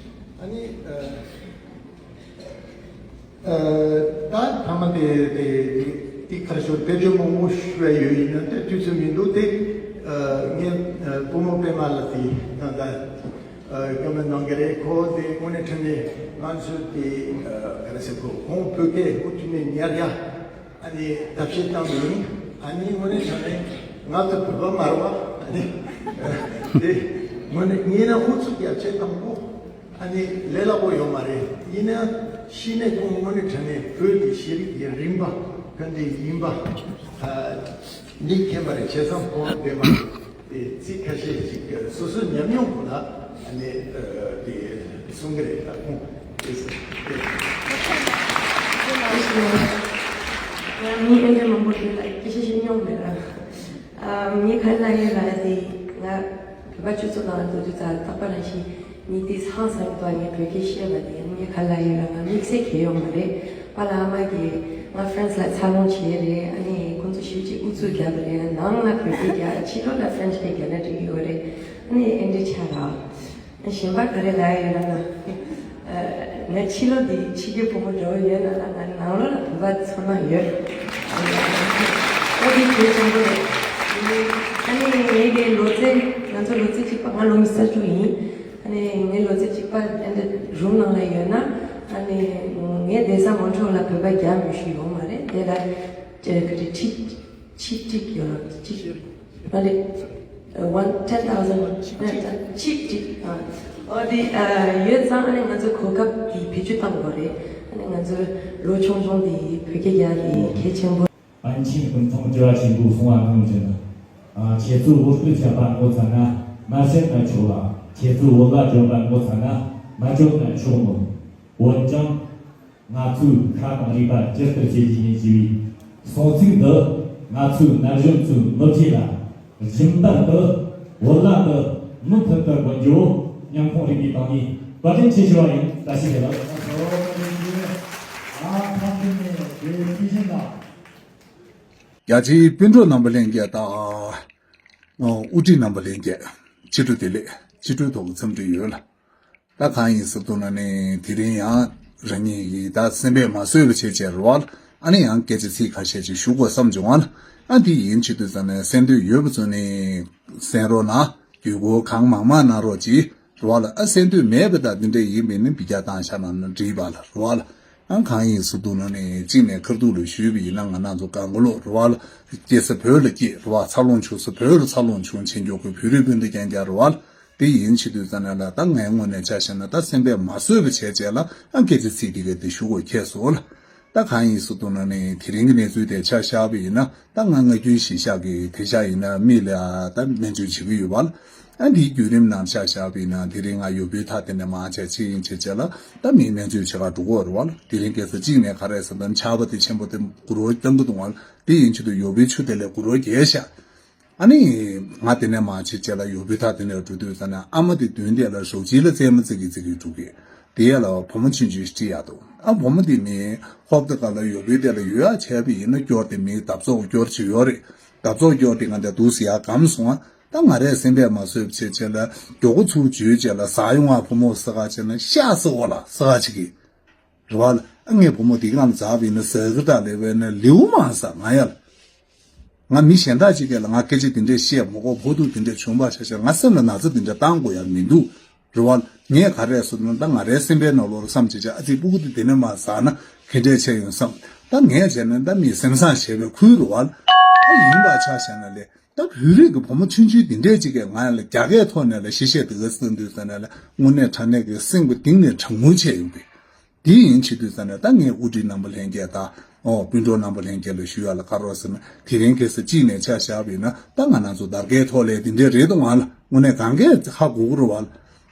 ཨ་ནི་ཨ་ཨ་ད་ཐ་མ་དེ་དེ་དེ་ག་རེ་ཟེར། དཔེ་བརྗོད་མང་པོ་ཞུ་ཡ་ཡོད། ཡིན་ན་དེ་དུས་ཚོད་མི་འདུག་དེ་ཨ་ངས་ཨ་བུ་མོ་པད་མ་ལགས་དེ་ད་ལྟ་ཨ་བཀའ་མོལ་གནང་གི་རེད། ཁོ་དེ་དངོས་གནས་དྲང་གནས་ང་ཚོ་དེ་ཨ་ག་རེ་ཟེར་དགོས། ཁོང་བོད་སྐད་མུ་མཐུད་ནས་ཉར་ཡ་ཨ་ནི་ཐབས་ཤེས་བཏང་ཡིན། ཨ་ནི་དངོས་གནས་དྲང་གནས་ང་ཚོ་བོད་པ་མ་རེད་བ། ཨ་ནི་དེ་དངོས་གནས་ཉན་ན་ཨུ་ཚུགས་རྒྱབ་ཆེད་དང་པོ་ཨ་ནི་ལས་སླ་པོ་ཡོད་མ་རེད། ཡིན་ན་གཞི་ནས་ཁོང་དངོས་གནས་དྲང་གནས་བོད་ཀྱི་ཤེས་རིག་གི་རིམ་པ་ ཕན་བདེ་ཡིན་པ། ཨ། མིག་མཁྱེན་པ་རེད། བྱས་ཙང་ཁོང་འདས་མ་དེ་ཚིག་ཁ་ཤས་ཤིག་སོ་སོའི་ཉམས་མྱོང་སྐོར་ལ་ཨ་ནི་དེ་གསུང་གི་རེད། ད་ཁོང་དེ་ང་མི་ཨེ་འདྲ་མང་པོ་དེ་ལ་སྐད་ཆ་བཤད་མྱོང་མེད་ལ། ཨ། ངས་ག་རེ་ལབ་ཡོད་ལབ་ཡ་དེ། ང་བོད་པ་ཁྱོད་ཚོ་ནང་ལ་འགྲོ་དུས་ཙང་རྟག་པར་ནང་བཞིན་མི་དེ་ཧང་སང་གི་འདུག་ངས་བོད་སྐད་བཤད་པ་དེ། ངས་ག་རེ་ལབ་ཡོད་ལབ་ན། དམིགས་བསལ་གང་ཡང་ཡོད་མ་རེད། པཱ་ལགས་ཨ་མ་གིས་ང་ཧྥ་རན་སི་ལ་འཚར་ལོངས་བྱས་རེད། ཨ་ནི་ཁོང་ཚོ་ཞེ་པོ་ཅིག་ཨུ་ཚུགས་རྒྱབ་པ་རེད། ནང་ལ་བོད་སྐད་རྒྱག་ཕྱི་ལོགས་ལ་ཧྥ་རན་སི་སྐད་རྒྱག་ན་འགྲིག་གི་ཡོད་རེད། ཨ་ནི་ཨེ་འདྲ་ཆགས་ར། གཞན་པ་ག་རེ་ལབ་ཡོད་ལབ་ན། ཨ། ང་ཕྱི་ལོགས་འདི་ཕྱི་རྒྱལ་བུ་མོ་འདྲ་བོ་ཡོད་ན་ལ། ང་ནང་ལོགས་ལ་བོད་པ་ཚོར་སྣང་ཡོད། ཨོ་འདི་གལ་ཆེན་པོ་རེད། ཨ་ནི་ངའི་གི་ལོ་ཚད། ང་ཚོ་ལོ་ཚད་གཅིག་པ། ང་ལོ་ཉི་ཤུ་རྩ་དྲུག་ཡིན། ཨ་ནི་ངའི་ལོ་ཚད་གཅིག་པ་ཨ་འདི་རུམ་ནང་ལ་ཡོད་ན། ཨ་ནི་ངའི་བསྡད་ས་མོན་ཊི་རི་ལ་བོད་པ་རྒྱ་མི་ཤོད་ཡོད་མ་རེད། དེ་ལ་ཅེ་ག་རེ་ཁྲི་ཁྲི་གཅིག་ཡོད་ལ། ཁྲི་གཅིག་མ་རེད། One, ten thousand, ཆིག་གཅིག་ཨ། ཨོ་དེ་ཨ་ཡོད་ཙང་། ཨ་ནི་ང་ཚོ་གོ་སྐབས་དེ་བེད་སྤྱོད་གཏང་དགོས་རེད། ཨ་ནི་ང་ཚོ་ལོ་ཆུང་ཆུང་དེ་བོད་སྐད་རྒྱག་དེ་གལ་ཆེན་པོ། པཎ་ཆེན་སྐུ་མཚམས་བཅུ་པ་ཆེན་པོས་གསུངས་པ་ནང་བཞིན། ཨ། ཁྱེད་ཚོས་འུར་བསྟོད་བྱས་པ་མགོ་ཚོས་ན་མ་བཤད་ན་ཆོག་ལ། ཁྱེད་ཚོས་འུར་ལ་བརྗོད་པ་མགོ་ཚོས་ན་མ་བརྗོད་ན་ཆོག་མོད། འོན་ཀྱང་། ང་ཚོས་ཁ་དང་རུས་པ་ཇི་ལྟར་བྱེད་ཀྱི་ཡིན་ཞེས་པའི་གསུང་ཚིག་འདི་ང་ཚོའི་ན་གཞོན་ཚོའི་མི་ཚེ་ལ་རྒྱུན་ལྡན་དུ་འུར་ལ་འདི་མུ་མཐུད་དུ་འགོད་རྒྱུར་སྙིང་ཁོང་རུས་པའི་གཏིང་ནས་བཀའ་དྲིན་ཆེ་ཞུ་བ་ཡིན། བཀྲ་ཤིས་བདེ་ལེགས། རྒྱལ་སྤྱིའི་སྤུན་གྲོགས་རྣམ་པ་ལྷན་རྒྱས་དང་། དབུ་ཁྲིད་རྣམ་པ་ལྷན་རྒྱས། ཕྱི་དྲོ་བདེ་ལེགས། ཕྱི་དྲོའི་ཐོག་གི་འཚམས་འདྲི་ཡོད་ལ། ད་གང་ཡིན་ཟེར་དུས་ན་ནི། དེ་རིང་ཡང་རང་ཉིད་ཀྱིས་ད་སེམས་པས་མ་བཟོད་པ་བྱས་བྱས་རེད་བ་ལ། ཨ་ནི་ཡང་སྐད་ཆ་ཚིག་ཁ་ཤས་ཅིག་ཞུ་དགོས་བསམ་བྱུང་བ་ལ། ཨ་དེ་ཡིན་བྱེད་དུས་ཙང་ནས་གསན་འདོད་ཡོད་པ་ཚོ་ནི་གསན་རོགས་གནང་། བརྒྱུད་སྐུར་གང་མང་མང་གནང་རོགས་གྱིས་རེད་བ་ལ། ཨ་གསན་འདོད་མེད་པ་དང་དེ་འདྲ་ཡིན་པས་ནི་འབུད་རྒྱག་བཏང་བཞག་གནང་ན་འགྲིག་པ་ལ་རེད་བ་ལ། ཨ་གང་ཡིན་ཟེར་དུས་ན་ནི། གཅིག་ནས་ཁ་ཐུག་ལ་ཞུས་པ་ཡིན་ན། ང་རང་ཚོ་གང་ག་ལོག་རེད་བ་ལ། སྐྱེས་ས་བོད་ལ་སྐྱེས་རེད་བ། འཚར་ལོངས་བྱུང་ས་བོད་ལ་འཚར་ལོངས་བྱུང་། བྱེད་འཇོག་གི་བོད་རིགས་སྤུན་ཟླ་རྐྱང་རྐྱང་རེད་བ་ལ། དེ་ཡིན་བྱེད་དུས་ཙང་ནས་ལ། ད་ངའི་ངོས་ནས་ཆ་བཞག་ན་ད་སེམས་པས་མ་བཟོད་པ་བྱས་བྱས་ལ། ཨ་སྐད་ཆ་ཚིག་དེ་ག་དེ་ཞུ་དགོས་ཁེལ་སོང་ལ། ད་གང་ཡིན་ཟེར་དུས་ན་ནི། དེ་རིང་གི་གནས་ཚུལ་དེ་ཆ་བཞག་པ་ཡིན་ན། ད་ང་ང་རྒྱུན་གཞིས་ཆགས་ཀྱི་དེ་ཤ་ཡིན་ན་མི་ལ་ད་སྨན་བཅོས་བྱེད་ཀྱི་ཡོད་པ་ལ། ཨ་འདིའི་བརྒྱུད་རིམ་ནང་ཆ་བཞག་པ་ཡིན་ན། དེ་རིང་ང་ཡུལ་བོའི་ཐག་དེ་ནས་མར་ཆ་ཕྱིན་བྱས་བྱས་ལ། ད་མིའི་སྨན་བཅོས་བྱེད་ག་འགྲོ་གི་ཡོད་རེད་བ་ལ། དེ་རིང་ཁ་སང་གཅིག་ནས་ག་རེ་ཟེར་ན། ཆར་པ་དེ་ཆེན་པོ་དེ་སྒུར་བ་བཏང་གི་འདུག་བ་ལ། དེ་ཡིན་བྱེད་དུས་ཡུལ་བོའི་ཆུ་དེ་ལས་སྒུར་བ་རྒྱས་ཤག་ཨ་ནི་ང་དེ་ནས་མར་ཕྱིན་བྱས་ལ་ཡུལ་བོའི་ཐག་དེ་ནས་འགྲོ་དུས་ཙང་ནས། ཨ་མ་དེ་མདུན་དེ་ལ་ཞོགས་ཇ་ལ་རྩེད་མོ་རྩེ་གི་རྩེ་གི་འགྲོ་གི། དེ་ཡ་ལ་བུ་མོ་ཆུང་ཆུང་ཞིག་ཡོད་འདུག་ཨ་བུ་མོ་དེ་ནི་ཧོབ་ཏེ་ག་ལ་ཡུལ་བོའི་དེ་ལ་ཡོད་ཡ་བྱས་པ་ཡིན་ན། སྐྱོར་དེ་མིའི་འདབ་ཚོགས་སྐྱོར་བྱས་ཡོད་རེད། འདབ་ཚོགས་སྐྱོར་དེ་ང་དེ་འདུག་སེ་ཡར་སྒམ་སོང་ཨ། ད་ང་རས་སེམས་པས་མ་བཟོད་པ་བྱས་བྱས་ལ། མགྱོགས་པོ་ཚུར་འཇུས་བྱས་ལ། ཟག་ཡོང་ཨ་བུ་མོ་ཟེར་ག་བྱས་ན་ཤ་ཟེར་འོ་ལ་ཟེར་ག་བྱེད་ཀྱི། རེད་བ་ལ། ཨ་ངས་བུ་མོ་དེ་གང་ལ་འཛག་པ་ཡིན་ན་ཟ་གི་ད་ལེ་བས་ན་ལེའུ་མང་ས་ང་ཡ་ལ། ང་མི་གཞན་དག་ཅིག་ག་ལ་ང་སྐད་ཆ་དེ་འདྲས་བཤད་མ་དགོས། ཕོག་ཐུག་དེ་འདྲས་བྱུང་བ་ཆ་བཞག་ང་སེམས་ལ་ན་ཚ་དེ་འདྲས་བཏང་དགོས་ཡ་མི་འདུག་རེད་བ་ལ། ངས་ག་རེ་ཟེར་ན། ད་ང་རའི་སེམས་པའི་ནང་ལོགས་ལ་བསམ་བྱས་བྱས། ཨ་ཙི་སྤུ་གུ་དེ་དེ་ནས་མར་ཟག་ན་ག་འདྲས་བྱས་ཡོང་བསམ། ད་ངས་བྱས་ན་ད་མི་སེམས་བཟང་བྱས་པའི་ཁུལ་རེད་བ་ལ། ཨ་ཡིན་པ་ཆ་བཞག་ན་ལས། ད་བོད་རིགས་ཀྱི་བུ་མོ་ཆུང་ཆུང་འདི་འདྲས་ཅིག་གིས་ང་ཡ་ལ་རྒྱ་སྐད་ཐོག་ནས་ལ་གཞས་བཤད་འདུག་ག་ཟེར་དུས་ཙ་ན་ལ། དངོས་གནས་དྲང་གནས་ཀྱི་སེམས་ཀྱི་གཏིང་ནས་དྲང་མོ་བྱས་ཡོང་གི། དེ་ཡིན་བྱེད་དུས་ཙ་ན་ད་ངས་དབུ་ཁྲིད་རྣམ་པ་ལྷན་རྒྱས་དང་། ཨོ་སྤུན་གྲོགས་རྣམ་པ་ལྷན་རྒྱས་ལ་ཞུ་ཡ་ལ་ག་རེ་ཟེར་ན། དེ་རིང་ཁ་སང་གཅིག་ནས་ཆ་བཞག་པ་ཡིན་ན། ད་ང་རང་ཚོ་དར་རྒྱས་ཐོག་ལས་དེ་འདྲས་རེད་འདུག་ང་ལ་དངོས་གནས་གང་གས་ཧ་གོ་གི་རེད་བ་ལ།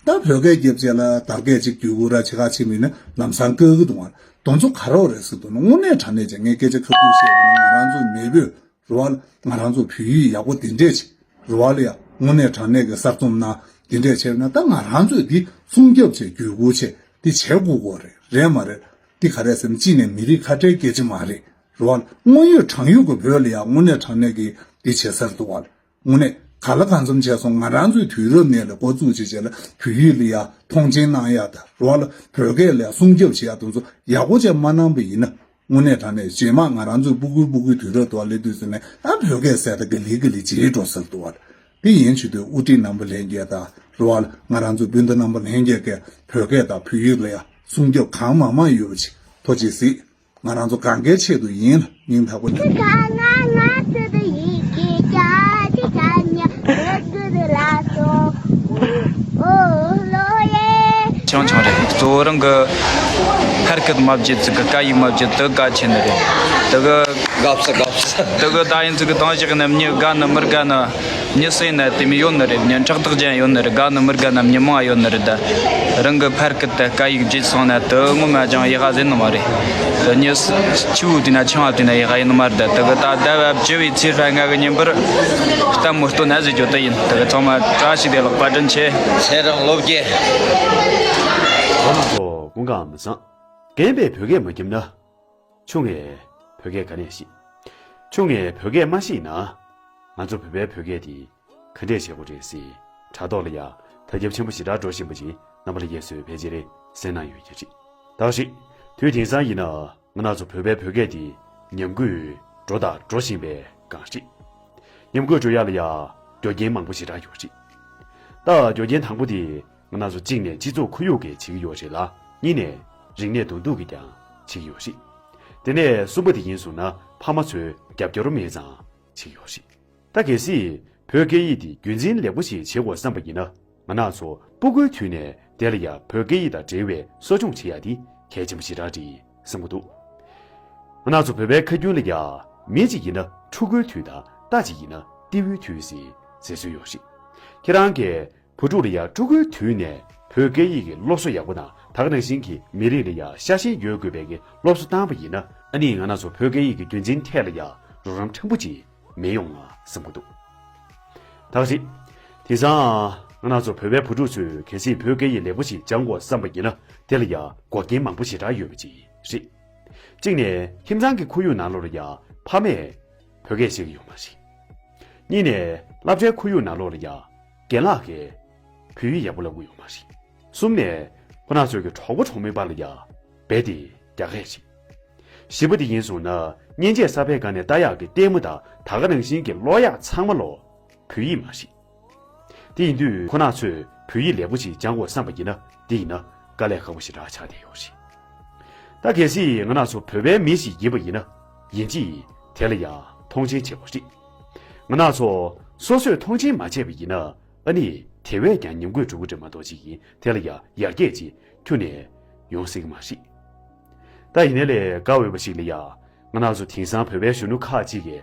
ད་བོད་སྐད་རྒྱབ་བྱས་ལ་དར་རྒྱས་ཅིག་བརྒྱུད་དགོས་ར་ཆེ་ཁག་ཆེ་མིན་ན་ལམ་སང་བཀག་གི་འདུག་ང་ལ། དོན་ཚོ་ག་རེ་རེད་ཟེར་དུས་ན། དངོས་གནས་དྲང་གནས་ཀྱི་ངས་སྐད་ཆ་ཁ་ཐུག་བཤད་པ་ཡིན་ན། ང་རང་ཚོ་མེས་པོས་རེད་བ་ལ། ང་རང་ཚོ་བོད་ཡིག་ཡག་པོ་དེ་འདྲས་ཅིག་རེད་བ་ལ་ཡ། དངོས་གནས་དྲང་གནས་ཀྱི་གསར་རྩོམ་གནང་དེ་འདྲས་བྱས་ན། ད་ང་རང་ཚོས་འདི་སྲུང་སྐྱོབ་བྱས་བརྒྱུད་སྐུར་བྱས་འདི་བྱེད་དགོས་ཀྱི་རེད། རེད་མ་རེད། འདི་ག་རེ་ཟེར་ན། གཅིག་ནས་མི་རིགས་ཁ་བྲལ་སྐད་ཆ་མ་རེད། རེད་བ་ལ། དངོས་ཡོད་དྲང་ཡོད་ཀྱི་བོད་ལ་ཡ་དངོས་གནས་དྲང་གནས་ཀྱི་འདི་བྱེད་སར་འདུག་བ་ལ། དངོས་གནས་ག་ལ་གང་འཚམ་བྱས་སོང་། ང་རང་ཚོའི་དུས་རབས་ནས་ལ་འགོ་བཙུགས་བྱས་བྱས་ལ་བོད་ཡིག་ལ་ཡ་མཐོང་ཆེན་གནང་ཡ་དང་། རེད་བ་ལ། བོད་སྐད་ལ་ཡ་སྲུང་སྐྱོབ་བྱེད་ཡ་དེ་ཚོ་ཡག་པོ་བྱས་མ་གནང་པ་ཡིན་ན། དངོས་གནས་དྲང་གནས་རྗེས་མ་ང་རང་ཚོའི་སྤུ་གུའི་སྤུ་གུའི་དུས་རབས་དུ་བ་སླེབས་དུས་ཙ་ན། ཨ་བོད་སྐད་ཟེར་ད་ག་ལེ་ག་ལེ་བརྗེད་འགྲོ་སར་འདུག་བ་ལ། དེ་ཡིན་བྱེད་དུས་དབུ་ཁྲིད་རྣམ་པ་ལྷན་རྒྱས་དང་། རེད་བ་ལ། ང་རང་ཚོའི་སྤུན་ཟླ་རྣམ་པ་ལྷན་རྒྱས་ཀྱིས་བོད་སྐད་དང་བོད་ཡིག་ལ་ཡ་སྲུང་སྐྱོབ་གང་མང་མང་ཡོད་པ་ཅིག་ཐོག་ཅིག་གཟིགས། ང་རང་ཚོ་གང་གའི་ཆེད་དུ་ཡིན་ལ། སྙིང་ཐག་པ་ནས། ཆུང་ཆུང་རེད། གཙོ་བོ་རང་གི་ ཕར་སྐད་མ་བརྗེད་ཚིག་གི་སྐད་ཡིག་མ་བརྗེད་དུ་གལ་ཆེ་ནི་རེད། དེ་གི་དགའ་བསུ་དགའ་བསུ། དེ་གི་ད་ཡིན་ཚིག་གི་དང་བཞག་ནས་མྱི་དགའ་ནི་མི་དགའ་ནི། མྱི་སེ་ན་དེ་མི་ཡོད་ནི་རེད། མྱི་ཕྲག་དོག་ཅན་ཡོད་ནི་རེད། དགའ་ནི་མི་དགའ་ན་མྱི་མང་ཡོད་ནི་རེད། ད་རང་གི་ཕར་སྐད་དེ་སྐད་ཡིག་བརྗེད་སོང་ན་དེ་ངོ་མ་ཅང་ཡག་ག་ཟེར་ནི་མ་རེད། དེ་མྱི་ཆུ་བོ་དེ་ན་ཆང་བ་དེ་ན་ཡག་ག་ཡིན་ནི་མ་རེད། ད་དེ་གི་ད་ཟླ་བ་བཅུ་བའི་ཚེས་ལྔ་གི་ཉིན་པར་ལྟད་མོ་ལྟོས་ན་ཟེར་རྒྱུ་དེ་ཡིན། དེ་གི་ཚང་མ་བཀྲ་ཤིས་བདེ་ལེགས། བཀའ་དྲིན་ཆེ། ཚེ་རིང་ལོ་བརྒྱ། ཁོང་ཚོ་ཀུན་དགའ་མི་བཟང་། རྒན་པས་བོད་སྐད་མ་ཁྱིམ་ན། ཆུང་ངས་བོད་སྐད་ག་ནས་ཤེས། ཆུང་ངས་བོད་སྐད་མ་ཤེས་ན། ང་ཚོ་བོད་པའི་བོད་སྐད་དེ་ག་འདྲས་བྱེད་དགོས་རེད་ཟེར། དྲ་ཐོག་ལ་ཡ་ཐབས་བརྒྱབ་ཆེན་པོ་ཞེ་དྲག་འགྲོ་བཞིན་པ་ཅིག་རྣམ་པ་ལྷན་རྒྱས་ཚོས་ཕལ་ཆེར་གསན་གནང་ཡོད་ཀྱི་རེད། ད་ག་ཞིག་དུས་དེང་སང་ཡིན་ན་ང་རང་ཚོ་བོད་པའི་བོད་སྐད་དེ་ཉམས་རྒུད་འགྲོ་དང་འགྲོ་བཞིན་པའི་སྒང་རེད། ཉམས་རྒུད་འགྲོ་ཡ་ལ་ཡ་རྒྱུ་རྐྱེན་མང་པོ་ཞེ་དྲག་ཡོད་རེད། ད་རྒྱུ་རྐྱེན་དང་པོ་དེ། ང་རང་ཚོ་གཅིག་ནས་སྤྱི་ཚོགས་ཁོར་ཡུག་གིས་བྱེད་ཀྱི་ཡོད་རེད་ལ། གཉིས་ནས་རིག་གནས་མདུན་སྐྱོད་ཀྱིས་ཀྱང་བྱེད་ཀྱི་ཡོད་རེད། དེ་ནས་གསུམ་པ་དེ་ཡིན་སོང་ན་ཕ་མ་ཚོའི་རྒྱབ་སྐྱོར་མེད་ཙང་བྱེད་ཀྱི་ཡོད་རེད། ད་གལ་སྲིད་བོད་སྐད་ཡིག་དེ་རྒྱུན་འཛིན་ལེགས་པོ་ཞིག་བྱེད་དགོས་བསམ་པ་ཡིན་ན། ང་རང་ཚོ་སྤུ་གུའི་དུས་ནས་དེ་ལ་ཡ་བོད་སྐད་ཡིག་དང་འབྲེལ་བའི་གསོ་སྐྱོང་བྱེད་ཡ་དེ་གལ་ཆེན་པོ་ཞེ་དྲག་རེད་བསམ་གྱི་འདུག་ང་རང་ཚོ་བོད་པའི་ཁ་རྒྱུན་ལ་ཡ་མི་གཅིག་ཡིན་ན་ཕྲུ་གུའི་དུས་དང་རྟ་གཅིག་ཡིན་ན་རྟེའུའི་དུས་ཟེར་ཟེར་སྲོལ་ཡོད་རེད། ཁྱེད་རང་གིས་བུ་ཕྲུག་ལ་ཡ་ཕྲུ་གུའི་དུས་ནས་བོད་སྐད་ཡིག་གི་སློབ་གསོ་ཡག་པོ་དང་། ད་ག་ནང་བཞིན་གྱི་མི་རིགས་ལ་ཡ་ཤ་ཞེན་ཡོད་དགོས་པའི་གི་སློབ་གསོ་བཏང་པ་ཡིན་ན། ཨ་ནི་ང་རང་ཚོ་བོད་སྐད་ཡིག་གི་རྒྱུན་འཛིན་ཐད་ལ་ཡ་རོགས་རམ་ཕྲན་བུ་ཅིག་མེད་ཡོང་ང་བསམ་གྱི་འདུག་ད་ག་ཞིག་དེང་སང་ང་རང་ཚོ་བོད་པའི་བུ་ཕྲུག་ཚོས་གལ་སྲིད་བོད་སྐད་ཡིག་ལེགས་པོ་ཞིག་སྦྱང་དགོས་བསམ་པ་ཡིན་ན། དེ་ལ་ཡ་འགོག་རྐྱེན་མང་པོ་ཞེ་དྲག་ཡོད་པ་ཅིག་རེད། གཅིག་ནས་ཁྱིམ་ཚང་གི་ཁོར་ཡུག་ནང་ལོགས་ལ་ཡ་ཕ་མས་བོད་སྐད་ཤེས་ཀྱི་ཡོད་མ་རེད། གཉིས་ནས་སློབ་གྲྭའི་ཁོར་ཡུག་ནང་ལོགས་ལ་ཡ་རྒན་ལགས་ཀྱིས་བོད་ཡིག་ཡག་པོ་བསླབ་ཀྱི་ཡོད་མ་རེད། གསུམ་ནས་ཁོ་རང་ཚོའི་གི་གྲོགས་པོ་གྲོགས་མོའི་བར་ལ་ཡ་རྦད་དེ་རྒྱགས་ཡ་རེད། བཞི་པ་དེ་ཡིན་སོང་ན་མཉེན་ཆས་གསར་པའི་སྒང་ནས་ལྟ་ཡག་གི་ལྟད་མོ་དང་། ད་ག་ནང་བཞིན་གྱི་ཀློག་ཡག་ཚང་མ་ལོ་བོད་ཡིག་མ་རེད། དེ་ཡིན་དུས་ཁོ་རང་ཚོས་བོད་ཡིག་ལེགས་པོ་ཞིག་སྦྱང་དགོས་བསམ་པ་ཡིན་ན། དེ་ཡིན་ན་དཀའ་ལས་ཁག་པོ་ཞེ་དྲག་ཆགས་བསྡད་ཡོད་རེད། ད་གལ་སྲིད་ང་རང་ཚོ་བོད་པའི་མི་ཞིག་ཡིན་པ་ཡིན་ན། ཡིན་གཅིག་དེ་ལ་ཡང་མཐོང་ཆེན་བྱེད་དགོས་རེད། ང་རང་ཚོ་སོ་སོས་མཐོང་ཆེན་མ་བྱས་པ་ཡིན་ན། ཨ་ནི་དེ་བས་ཀྱང་ཉམས་རྒུད་འགྲོ་གི་རེད་མ་གཏོགས་ཅིག་ཡིན། དེ་ལ་ཡང་ཡར་རྒྱས་ཅིག་ཁྱོན་ནས་ཡོང་སྲིད་ཀྱི་མ་རེད། ད་ཡིན་ནའི་ལས་དགའ་འོས་པ་ཞིག་ལ་ཡ། ང་རང་ཚོ་དེང་སང་བོད་པའི་གཞོན་ནུ་ཁག་ཅིག་གིས་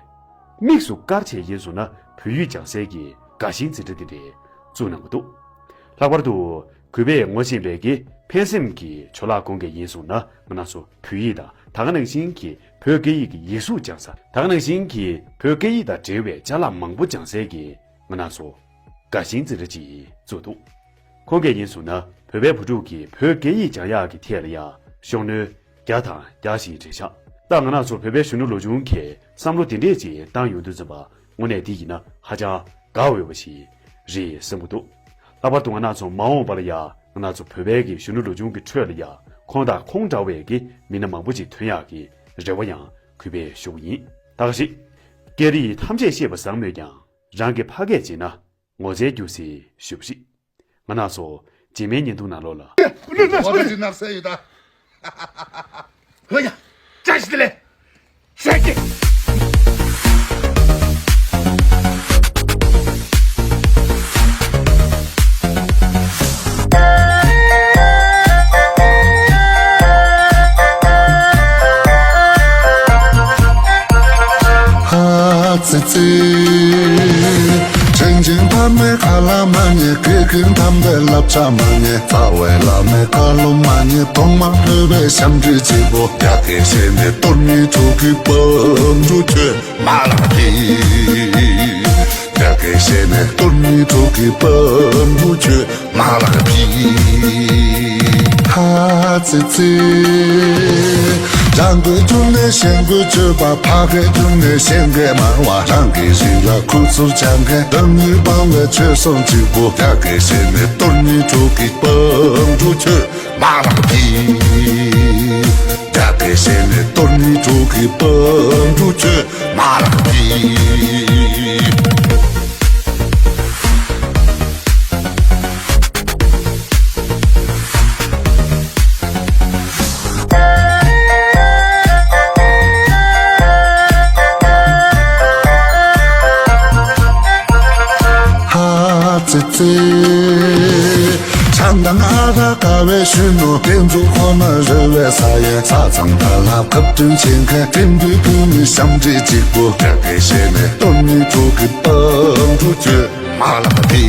དམིགས་སུ་བཀར་བྱས་ཡིན་སོང་ན་བོད་ཡིག་སྦྱང་སའི་གི་དགའ་ཞེན་འཛིན་གྲྭ་འདི་འདྲ་བཙུགས་གནང་གི་འདུག་ལྷག་པར་དུ་གུས་པས་ངོ་ཤེས་པའི་གི་ཕན་སེམས་ཀྱི་ཇོ་ལགས་ཁོང་གིས་ཡིན་སོང་ན། ང་རང་ཚོ་བོད་ཡིག་དང་། ད་ག་ནང་བཞིན་གྱི་བོད་སྐད་ཡིག་གི་ཡིག་གཟུགས་སྦྱང་ས། ད་ག་ནང་བཞིན་གྱི་བོད་སྐད་ཡིག་དང་འབྲེལ་བའི་ཅ་ལག་མང་པོ་སྦྱང་སའི་གི་ང་རང་ཚོ་དགའ་ཞེན་འཛིན་གྲྭ་ཅིག་བཙུགས་འདུག་ཁོང་གིས་ཡིན་སོང་ན་བོད་པའི་བུ་ཕྲུག་གིས་བོད་སྐད་ཡིག་སྦྱང་ཡག་གི་ཐད་ལ་ཡ་ཤུགས་སྣོན་རྒྱག་དང་རྒྱག་བཞིན་རེད་ཤག་ད་ང་རང་ཚོ་བོད་པའི་གཞོན་ནུ་ལོ་ཆུང་གིས་བསམ་བློ་འདི་འདྲས་ཅིག་བཏང་ཡོང་དུས་ཙམ་པ། དངོས་གནས་འདི་ཡིན་ན་ཧ་ཅང་དགའ་འོས་པ་ཞིག་རེད་བསམ་གྱི་འདུག་ལྷག་པར་དུ་ང་རང་ཚོ་མ་འོངས་པ་ལ་ཡ། ང་རང་ཚོ་བོད་པའི་གི་གཞོན་ནུ་ལོ་ཆུང་གི་ཁྲོད་ལ་ཡ། ཁོང་དང་ཁོང་འདྲ་བའི་གི་མི་སྣ་མང་པོ་ཅིག་ཐོན་ཡག་གི་རེ་བ་ཡང་གུས་པས་ཞུ་གི་ཡིན། ད་ག་ཞིག་སྐད་རིགས་ཐམས་ཅད་ཤེས་པ་བཟང་མོད་ཀྱང་། རང་གི་ཕ་སྐད་བརྗེད་ན་ངོ་ཚའི་རྒྱུ་ཟེར་ཞུ་བ་རེད། ང་རང་ཚོ་རྗེས་མའི་བརྙན་ཐུང་ནང་ལོགས་ལ། འོ་ད་ཅི་ནག་ས་ཡོད་ད། ཧོ་ཡ། བཀྲ་ཤིས་བདེ་ལེགས། བཀྲ་ཤིས། ཧ་ཙི་ཙི། དྲིན་ཅན་ཕ་མའི་ཁ་ལ་མ་ཉན། སྐད་འཕྲིན་དམ་པའི་བསླབ་བྱ་མ་ཉན། རྩ་བའི་བླ་མའི་བཀའ་སློབ་མ་ཉན། གདོང་དམར་ལྷོད་པའི་ཞབས་འདྲེན་གཅིག་པོ། རྒྱ་སྐད་བཤད་ནས་གཏོར་མའི་གྲོགས་ཀྱི་བུ་ཕྲུག་ཁྱོད་མ་ལགས་ཀྱིས། རྒྱ་སྐད་བཤད་ནས་གཏོར་མའི་གྲོགས་ཀྱི་བུ་ཕྲུག་ཁྱོད་མ་ལགས་ཀྱིས། ཧ་ཙི་ཙི། རང་སྐད་བསྒྱུར་ནས་གཞན་སྐད་བརྗོད་པ། ཕ་སྐད་བསྒྱུར་ནས་གཞན་སྐད་སྨྲ་བ། རང་གི་རིགས་ལ་ཁུ་ཚུར་བྱ་མཁན། རང་ཉིད་སྤང་བའི་ཆོས་སྲུང་གཅིག་པུ། རྒྱ་སྐད་བཤད་ནས་གཏོར་མའི་གྲོགས་ཀྱི་བུ་ཕྲུག་ཁྱོད་མ་ལགས་ཀྱིས། རྒྱ་སྐད་བཤད་ནས་གཏོར་མའི་གྲོགས་ཀྱི་བུ་ཕྲུག་ཁྱོད་མ་ལགས་ཀྱིས། ཧ་ཙི་ཙི། ཆང་དང་ཨ་རག་ བའི་གཞོན་ནུ་སྐྱེ་འཛུགས་ཁོ་ན་རེ་བའི་ས་ཡ་ས་ཚང་ད་ལ་ཁབ་སྐྲུན་བྱེད་མཁན་དེ་འདུས་བུད་མེད་ཞབས་འདྲེན་གཅིག་པུ་རྒྱ་སྐད་བཤད་ནས་སྟོང་ཉིད་དྲུག་གི་དཔལ་འབྱོར་བཅོས་མ་ལག་དེ།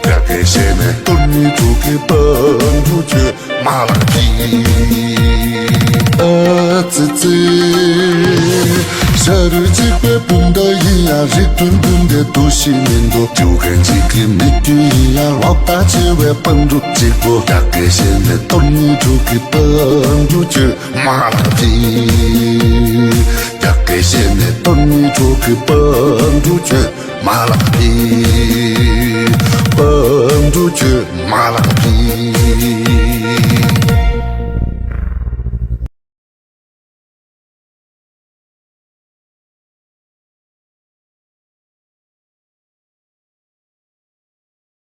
རྒྱ་སྐད་བཤད་ནས་སྟོང་ཉིད་དྲུག་གི་དཔལ་འབྱོར་བཅོས་མ་ལག་དེ། ཨ་ཙི་ཙི། ཤ་རུས་གཅིག་པའི་སྤུན་ཟླ་ཡིན་ཡང་རིགས་མཐུན་སྤུན་ཟླའི་འདུ་ཤེས་མི་འདུག་རྒྱུ་མཁན་གཅིག་གི་མི་རྒྱུད་ཡིན་ཡང་ལོག་ལྟ་ཆེ་བའི་དཔལ་འབྱོར་གཅིག་པུ་རྒྱ་སྐད་བཤད་ནས་སྟོང་ཉིད་དྲུག་གི་དཔལ་འབྱོར་བཅོས་མ་ལག་དེ། རྒྱ་སྐད་བཤད་ནས་སྟོང་ཉིད་དྲུག་གི་དཔལ་འབྱོར་བཅོས་མ་ལག་དེ། དཔལ་འབྱོར་བཅོས་མ་ལག་དེ།